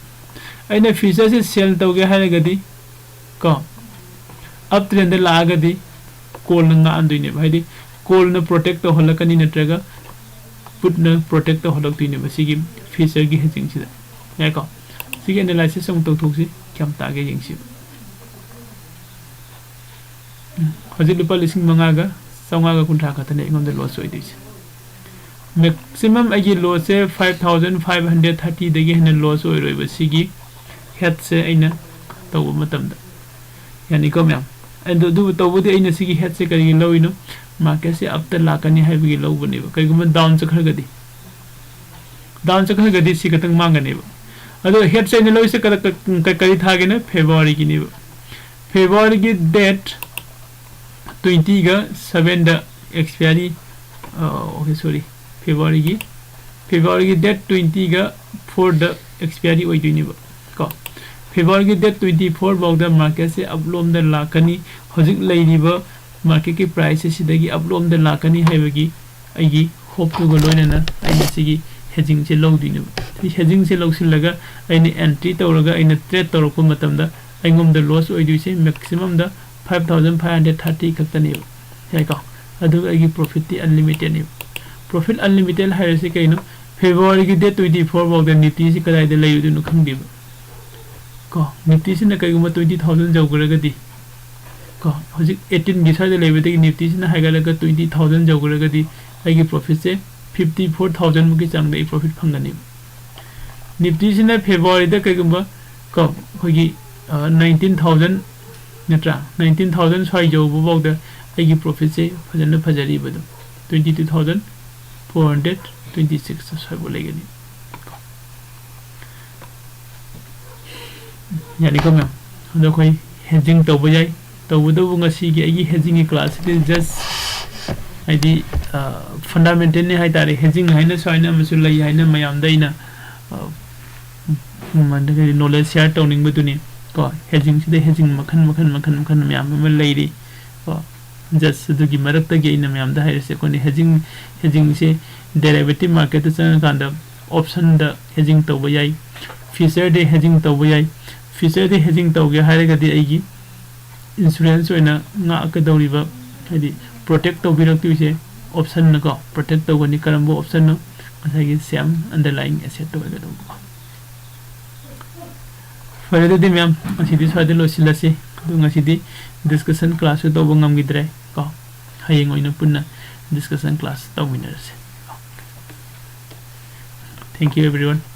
ꯑꯩꯅ future ꯁꯦ sell ꯇꯧꯒꯦ ꯍꯥꯏꯔꯒꯗꯤ ꯀꯣ, up trend ꯗ ꯂꯥꯛꯑꯒꯗꯤ call ꯅ ꯉꯥꯛꯍꯟꯗꯣꯏꯅꯦꯕ, ꯍꯥꯏꯗꯤ call ꯅ protect ꯇꯧꯍꯜꯂꯛꯀꯅꯤ, ꯅꯠꯇ꯭ꯔꯒ put ꯅ protect ꯇꯧꯍꯜꯂꯛꯇꯣꯏꯅꯦꯕ ꯁꯤꯒꯤ future ꯒꯤ hedging ꯁꯤꯗ꯫ ꯌꯥꯏꯀꯣ? ꯁꯤꯒꯤ analysis ꯑꯃꯨꯛ ꯇꯧꯊꯣꯛꯁꯤ, ꯀꯌꯥꯝ ꯇꯥꯒꯦ ꯌꯦꯡꯁꯤ꯫ ꯎꯝ, ꯍꯧꯖꯤꯛ ꯂꯨꯄꯥ ꯂꯤꯁꯤꯡ ꯃꯉꯥꯒ ꯆꯥꯝꯃꯉꯥꯒ ꯀꯨꯟꯊ꯭ꯔꯥ ꯈꯛꯇꯅꯦ ꯑꯩꯉꯣꯟꯗ loss ꯑꯣꯏꯗꯣꯏꯁꯦ꯫ ꯃꯦꯛꯁꯤꯃꯝ ꯑꯩꯒꯤ ꯂꯣꯁꯁꯦ ꯐꯥꯏꯚ ꯊꯥꯎꯖꯟ ꯐꯥꯏꯚ ꯍꯟꯗ꯭ꯔꯦꯠ ꯊꯥꯔꯇꯤꯗꯒꯤ ꯍꯦꯟꯅ ꯂꯣꯁ ꯑꯣꯏꯔꯣꯏꯕ ꯁꯤꯒꯤ ꯍꯦꯗꯁꯦ ꯑꯩꯅ ꯇꯧꯕ ꯃꯇꯝꯗ꯫ ꯌꯥꯅꯤꯀꯣ ꯃꯌꯥꯝ? ꯑꯗꯣ ꯑꯗꯨꯕꯨ ꯇꯧꯕꯗꯤ ꯑꯩꯅ ꯁꯤꯒꯤ ꯍꯦꯗꯁꯦ ꯀꯔꯤꯒꯤ ꯂꯧꯔꯤꯅꯣ? ꯃꯥꯔꯀꯦꯠꯁꯦ ꯑꯞꯇ ꯂꯥꯛꯀꯅꯤ ꯍꯥꯏꯕꯒꯤ ꯂꯧꯕꯅꯦꯕ꯫ ꯀꯩꯒꯨꯝꯕ ꯗꯥꯎꯟ ꯆꯠꯈ꯭ꯔꯒꯗꯤ, ꯗꯥꯎꯟ ꯆꯠꯈ꯭ꯔꯒꯗꯤ ꯁꯤ ꯈꯛꯇꯪ ꯃꯥꯡꯒꯅꯦꯕ꯫ ꯑꯗꯣ ꯍꯦꯗꯁꯦ ꯑꯩꯅ ꯂꯧꯔꯤꯁꯦ ꯀꯔ-, ꯀ-, ꯀꯔꯤ ꯊꯥꯒꯤꯅꯣ? ꯐꯦꯕ꯭ꯔꯨꯋꯥꯔꯤꯒꯤꯅꯦꯕ꯫ ꯐꯦꯕ꯭ꯔꯨꯋꯥꯔꯤꯒꯤ ꯗꯦꯠ ꯇ꯭ꯋꯦꯟꯇꯤꯒ ꯁꯕꯦꯟꯗ ꯑꯦꯛꯁꯄꯤꯌꯥꯔꯤ, ꯑꯣꯀꯦ, ꯁꯣꯔꯤ, ꯐꯦꯕ꯭ꯔꯨꯋꯥꯔꯤꯒꯤ, ꯐꯦꯕ꯭ꯔꯨꯋꯥꯔꯤꯒꯤ ꯗꯦꯠ ꯇ꯭ꯋꯦꯟꯇꯤꯒ ꯐꯣꯔꯗ ꯑꯦꯛꯁꯄꯤꯌꯥꯔꯤ ꯑꯣꯏꯗꯣꯏꯅꯦꯕ ꯀꯣ꯫ ꯐꯦꯕ꯭ꯔꯨꯋꯥꯔꯤꯒꯤ ꯗꯦꯠ ꯇ꯭ꯋꯦꯟꯇꯤ ꯐꯣꯔ ꯐꯥꯎꯗ ꯃꯥꯔꯀꯦꯠꯁꯦ ꯑꯞꯂꯣꯝꯗ ꯂꯥꯛꯀꯅꯤ꯫ ꯍꯧꯖꯤꯛ ꯂꯩꯔꯤꯕ ꯃꯥꯔꯀꯦꯠꯀꯤ ꯄ꯭ꯔꯥꯏꯁꯁꯦ ꯁꯤꯗꯒꯤ ꯑꯞꯂꯣꯝꯗ ꯂꯥꯛꯀꯅꯤ ꯍꯥꯏꯕꯒꯤ ꯑꯩꯒꯤ ꯍꯣꯞꯇꯨꯒ ꯂꯣꯏꯅꯅ ꯑꯩꯅ ꯁꯤꯒꯤ ꯍꯦꯖꯤꯡꯁꯦ ꯂꯧꯗꯣꯏꯅꯦꯕ꯫ ꯁꯤ ꯍꯦꯖꯤꯡꯁꯦ ꯂꯧꯁꯤꯜꯂꯒ ꯑꯩꯅ ꯑꯦꯟꯇ꯭ꯔꯤ ꯇꯧꯔꯒ ꯑꯩꯅ ꯇ꯭ꯔꯦꯠ ꯇꯧꯔꯛꯄ ꯃꯇꯝꯗ ꯑꯩꯉꯣꯟꯗ ꯂꯣꯁ ꯑꯣꯏꯗꯣꯏꯁꯦ ꯃꯦꯛꯁꯤꯃꯝꯗ five thousand five hundred thirty ꯈꯛꯇꯅꯦꯕ꯫ ꯌꯥꯏꯀꯣ? ꯑꯗꯨꯒ ꯑꯩꯒꯤ ꯄ꯭ꯔꯣꯐꯤꯠꯇꯤ ꯑꯟꯂꯤꯃꯤꯇꯦꯠꯅꯦꯕ꯫ ꯄ꯭ꯔꯣꯐꯤꯠ ꯑꯟꯂꯤꯃꯤꯇꯦꯠ ꯍꯥꯏꯔꯤꯁꯤ ꯀꯩꯅꯣ? ꯐꯦꯕ꯭ꯔꯨꯋꯥꯔꯤꯒꯤ ꯗꯦꯠ ꯇ꯭ꯋꯦꯟꯇꯤ ꯐꯣꯔ ꯐꯥꯎꯗ ꯅꯤꯐꯇꯤꯁꯤ ꯀꯗꯥꯏꯗ ꯂꯩꯔꯨꯗꯣꯏꯅꯣ ꯈꯪꯗꯦꯕ꯫ ꯀꯣ, ꯅꯤꯐꯇꯤꯁꯤꯅ ꯀꯩꯒꯨꯝꯕ ꯇ꯭ꯋꯦꯟꯇꯤ ꯊꯥꯎꯖꯟ ꯌꯧꯈ꯭ꯔꯒꯗꯤ, ꯀꯣ, ꯍꯧꯖꯤꯛ ꯑꯩꯠꯇꯤꯟꯒꯤ ꯁ꯭ꯋꯥꯏꯗ ꯂꯩꯕꯗꯒꯤ ꯅꯤꯐꯇꯤꯁꯤꯅ ꯍꯥꯏꯒꯠꯂꯒ ꯇ꯭ꯋꯦꯟꯇꯤ ꯊꯥꯎꯖꯟ ꯌꯧꯈ꯭ꯔꯒꯗꯤ ꯑꯩꯒꯤ ꯄ꯭ꯔꯣꯐꯤꯠꯁꯦ ꯐꯤꯐꯇꯤ ꯐꯣꯔ ꯊꯥꯎꯖꯟꯃꯨꯛꯀꯤ ꯆꯥꯡꯗ ꯑꯩ ꯄ꯭ꯔꯣꯐꯤꯠ ꯐꯪꯒꯅꯦꯕ꯫ ꯅꯤꯐꯇꯤꯁꯤꯅ ꯐꯦꯕ꯭ꯔꯨꯋꯥꯔꯤꯗ ꯀꯩꯒꯨꯝꯕ, ꯀꯣ, ꯑꯩꯈꯣꯏꯒꯤ, ꯑ, ꯅꯥꯏꯟꯇꯤꯟ ꯊꯥꯎꯖꯟ ꯅꯠꯇ꯭ꯔꯥ? ꯅꯥꯏꯟꯇꯤꯟ ꯊꯥꯎꯖꯟ ꯁ꯭ꯋꯥꯏ ꯌꯧꯕꯐꯥꯎꯗ ꯑꯩꯒꯤ ꯄ꯭ꯔꯣꯐꯤꯠꯁꯦ ꯐꯖꯅ ꯐꯖꯔꯤꯕ ꯑꯗꯨꯝ꯫ Twenty two thousand four hundred twenty six ꯁ꯭ꯋꯥꯏꯐꯥꯎ ꯂꯩꯒꯅꯤ꯫ ꯌꯥꯅꯤꯀꯣ ꯃꯌꯥꯝ? ꯑꯗꯣ ꯑꯩꯈꯣꯏ ꯍꯦꯖꯤꯡ ꯇꯧꯕ ꯌꯥꯏ꯫ ꯇꯧꯕꯇꯕꯨ ꯉꯁꯤꯒꯤ ꯑꯩꯒꯤ ꯍꯦꯖꯤꯡꯒꯤ ꯀ꯭ꯂꯥꯁꯁꯤꯗꯤ just ꯍꯥꯏꯗꯤ, ꯑ, ꯐꯟꯗꯥꯃꯦꯟꯇꯦꯜꯅꯤ ꯍꯥꯏ ꯇꯥꯔꯦ꯫ ꯍꯦꯖꯤꯡ ꯍꯥꯏꯅ ꯁꯨꯃꯥꯏꯅ ꯑꯃꯁꯨ ꯂꯩ ꯍꯥꯏꯅ ꯃꯌꯥꯝꯗ ꯑꯩꯅ, ꯑ, ꯎꯝ, ꯑꯗꯨꯒ ꯅꯣꯂꯦꯖ ꯁꯤꯌꯥꯔ ꯇꯧꯅꯤꯡꯕꯗꯨꯅꯤ ꯀꯣ꯫ ꯍꯦꯖꯤꯡꯁꯤꯗ ꯍꯦꯖꯤꯡ ꯃꯈꯜ, ꯃꯈꯜ, ꯃꯈꯜ, ꯃꯈꯜ ꯃꯌꯥꯝ ꯑꯃ ꯂꯩꯔꯤ ꯀꯣ꯫ Just ꯑꯗꯨꯒꯤ ꯃꯔꯛꯇꯒꯤ ꯑꯩꯅ ꯃꯌꯥꯝꯗ ꯍꯥꯏꯔꯤꯁꯦ ꯑꯩꯈꯣꯏꯅ ꯍꯦꯖꯤꯡ, ꯍꯦꯖꯤꯡꯁꯦ ꯗꯦꯔꯥꯏꯚꯦꯇꯤꯚ ꯃꯥꯔꯀꯦꯠꯇ ꯆꯪꯉꯀꯥꯟꯗ ꯑꯣꯞꯁꯟꯗ ꯍꯦꯖꯤꯡ ꯇꯧꯕ ꯌꯥꯏ, ꯐ꯭ꯌꯨꯆꯔꯗ ꯍꯦꯖꯤꯡ ꯇꯧꯕ ꯌꯥꯏ꯫ ꯐ꯭ꯌꯨꯆꯔꯗ ꯍꯦꯖꯤꯡ ꯇꯧꯒꯦ ꯍꯥꯏꯔꯒꯗꯤ ꯑꯩꯒꯤ ꯏꯟꯁꯨꯔꯦꯟꯁ ꯑꯣꯏꯅ ꯉꯥꯛꯀꯗꯧꯔꯤꯕ, ꯍꯥꯏꯗꯤ ꯄ꯭ꯔꯣꯇꯦꯛ ꯇꯧꯕꯤꯔꯛꯇꯣꯏꯁꯦ ꯑꯣꯞꯁꯟꯅꯀꯣ, ꯄ꯭ꯔꯣꯇꯦꯛ ꯇꯧꯒꯅꯤ꯫ ꯀꯔꯝꯕ ꯑꯣꯞꯁꯟꯅꯣ? ꯉꯁꯥꯏꯒꯤ ꯁꯦꯝ ꯑꯟꯗꯔꯂꯥꯏꯌꯤꯡ ꯑꯦꯁꯦꯠꯇ ꯑꯣꯏꯒꯗꯧꯕꯀꯣ꯫ ꯐꯔꯦ, ꯑꯗꯨꯗꯤ ꯃꯌꯥꯝ, ꯉꯁꯤꯗꯤ ꯁ꯭ꯋꯥꯏꯗ ꯂꯣꯏꯁꯤꯜꯂꯁꯤ꯫ ꯑꯗꯨ ꯉꯁꯤꯗꯤ ꯗꯤꯁꯀꯁꯟ ꯀ꯭ꯂꯥꯁꯁꯨ ꯇꯧꯕ ꯉꯝꯈꯤꯗ꯭ꯔꯦ ꯀꯣ꯫ ꯍꯌꯦꯡ ꯑꯣꯏꯅ ꯄꯨꯟꯅ ꯗꯤꯁꯀꯁꯟ ꯀ꯭ꯂꯥꯁ ꯇꯧꯃꯤꯟꯅꯔꯁꯤ꯫ Thank you, everyone.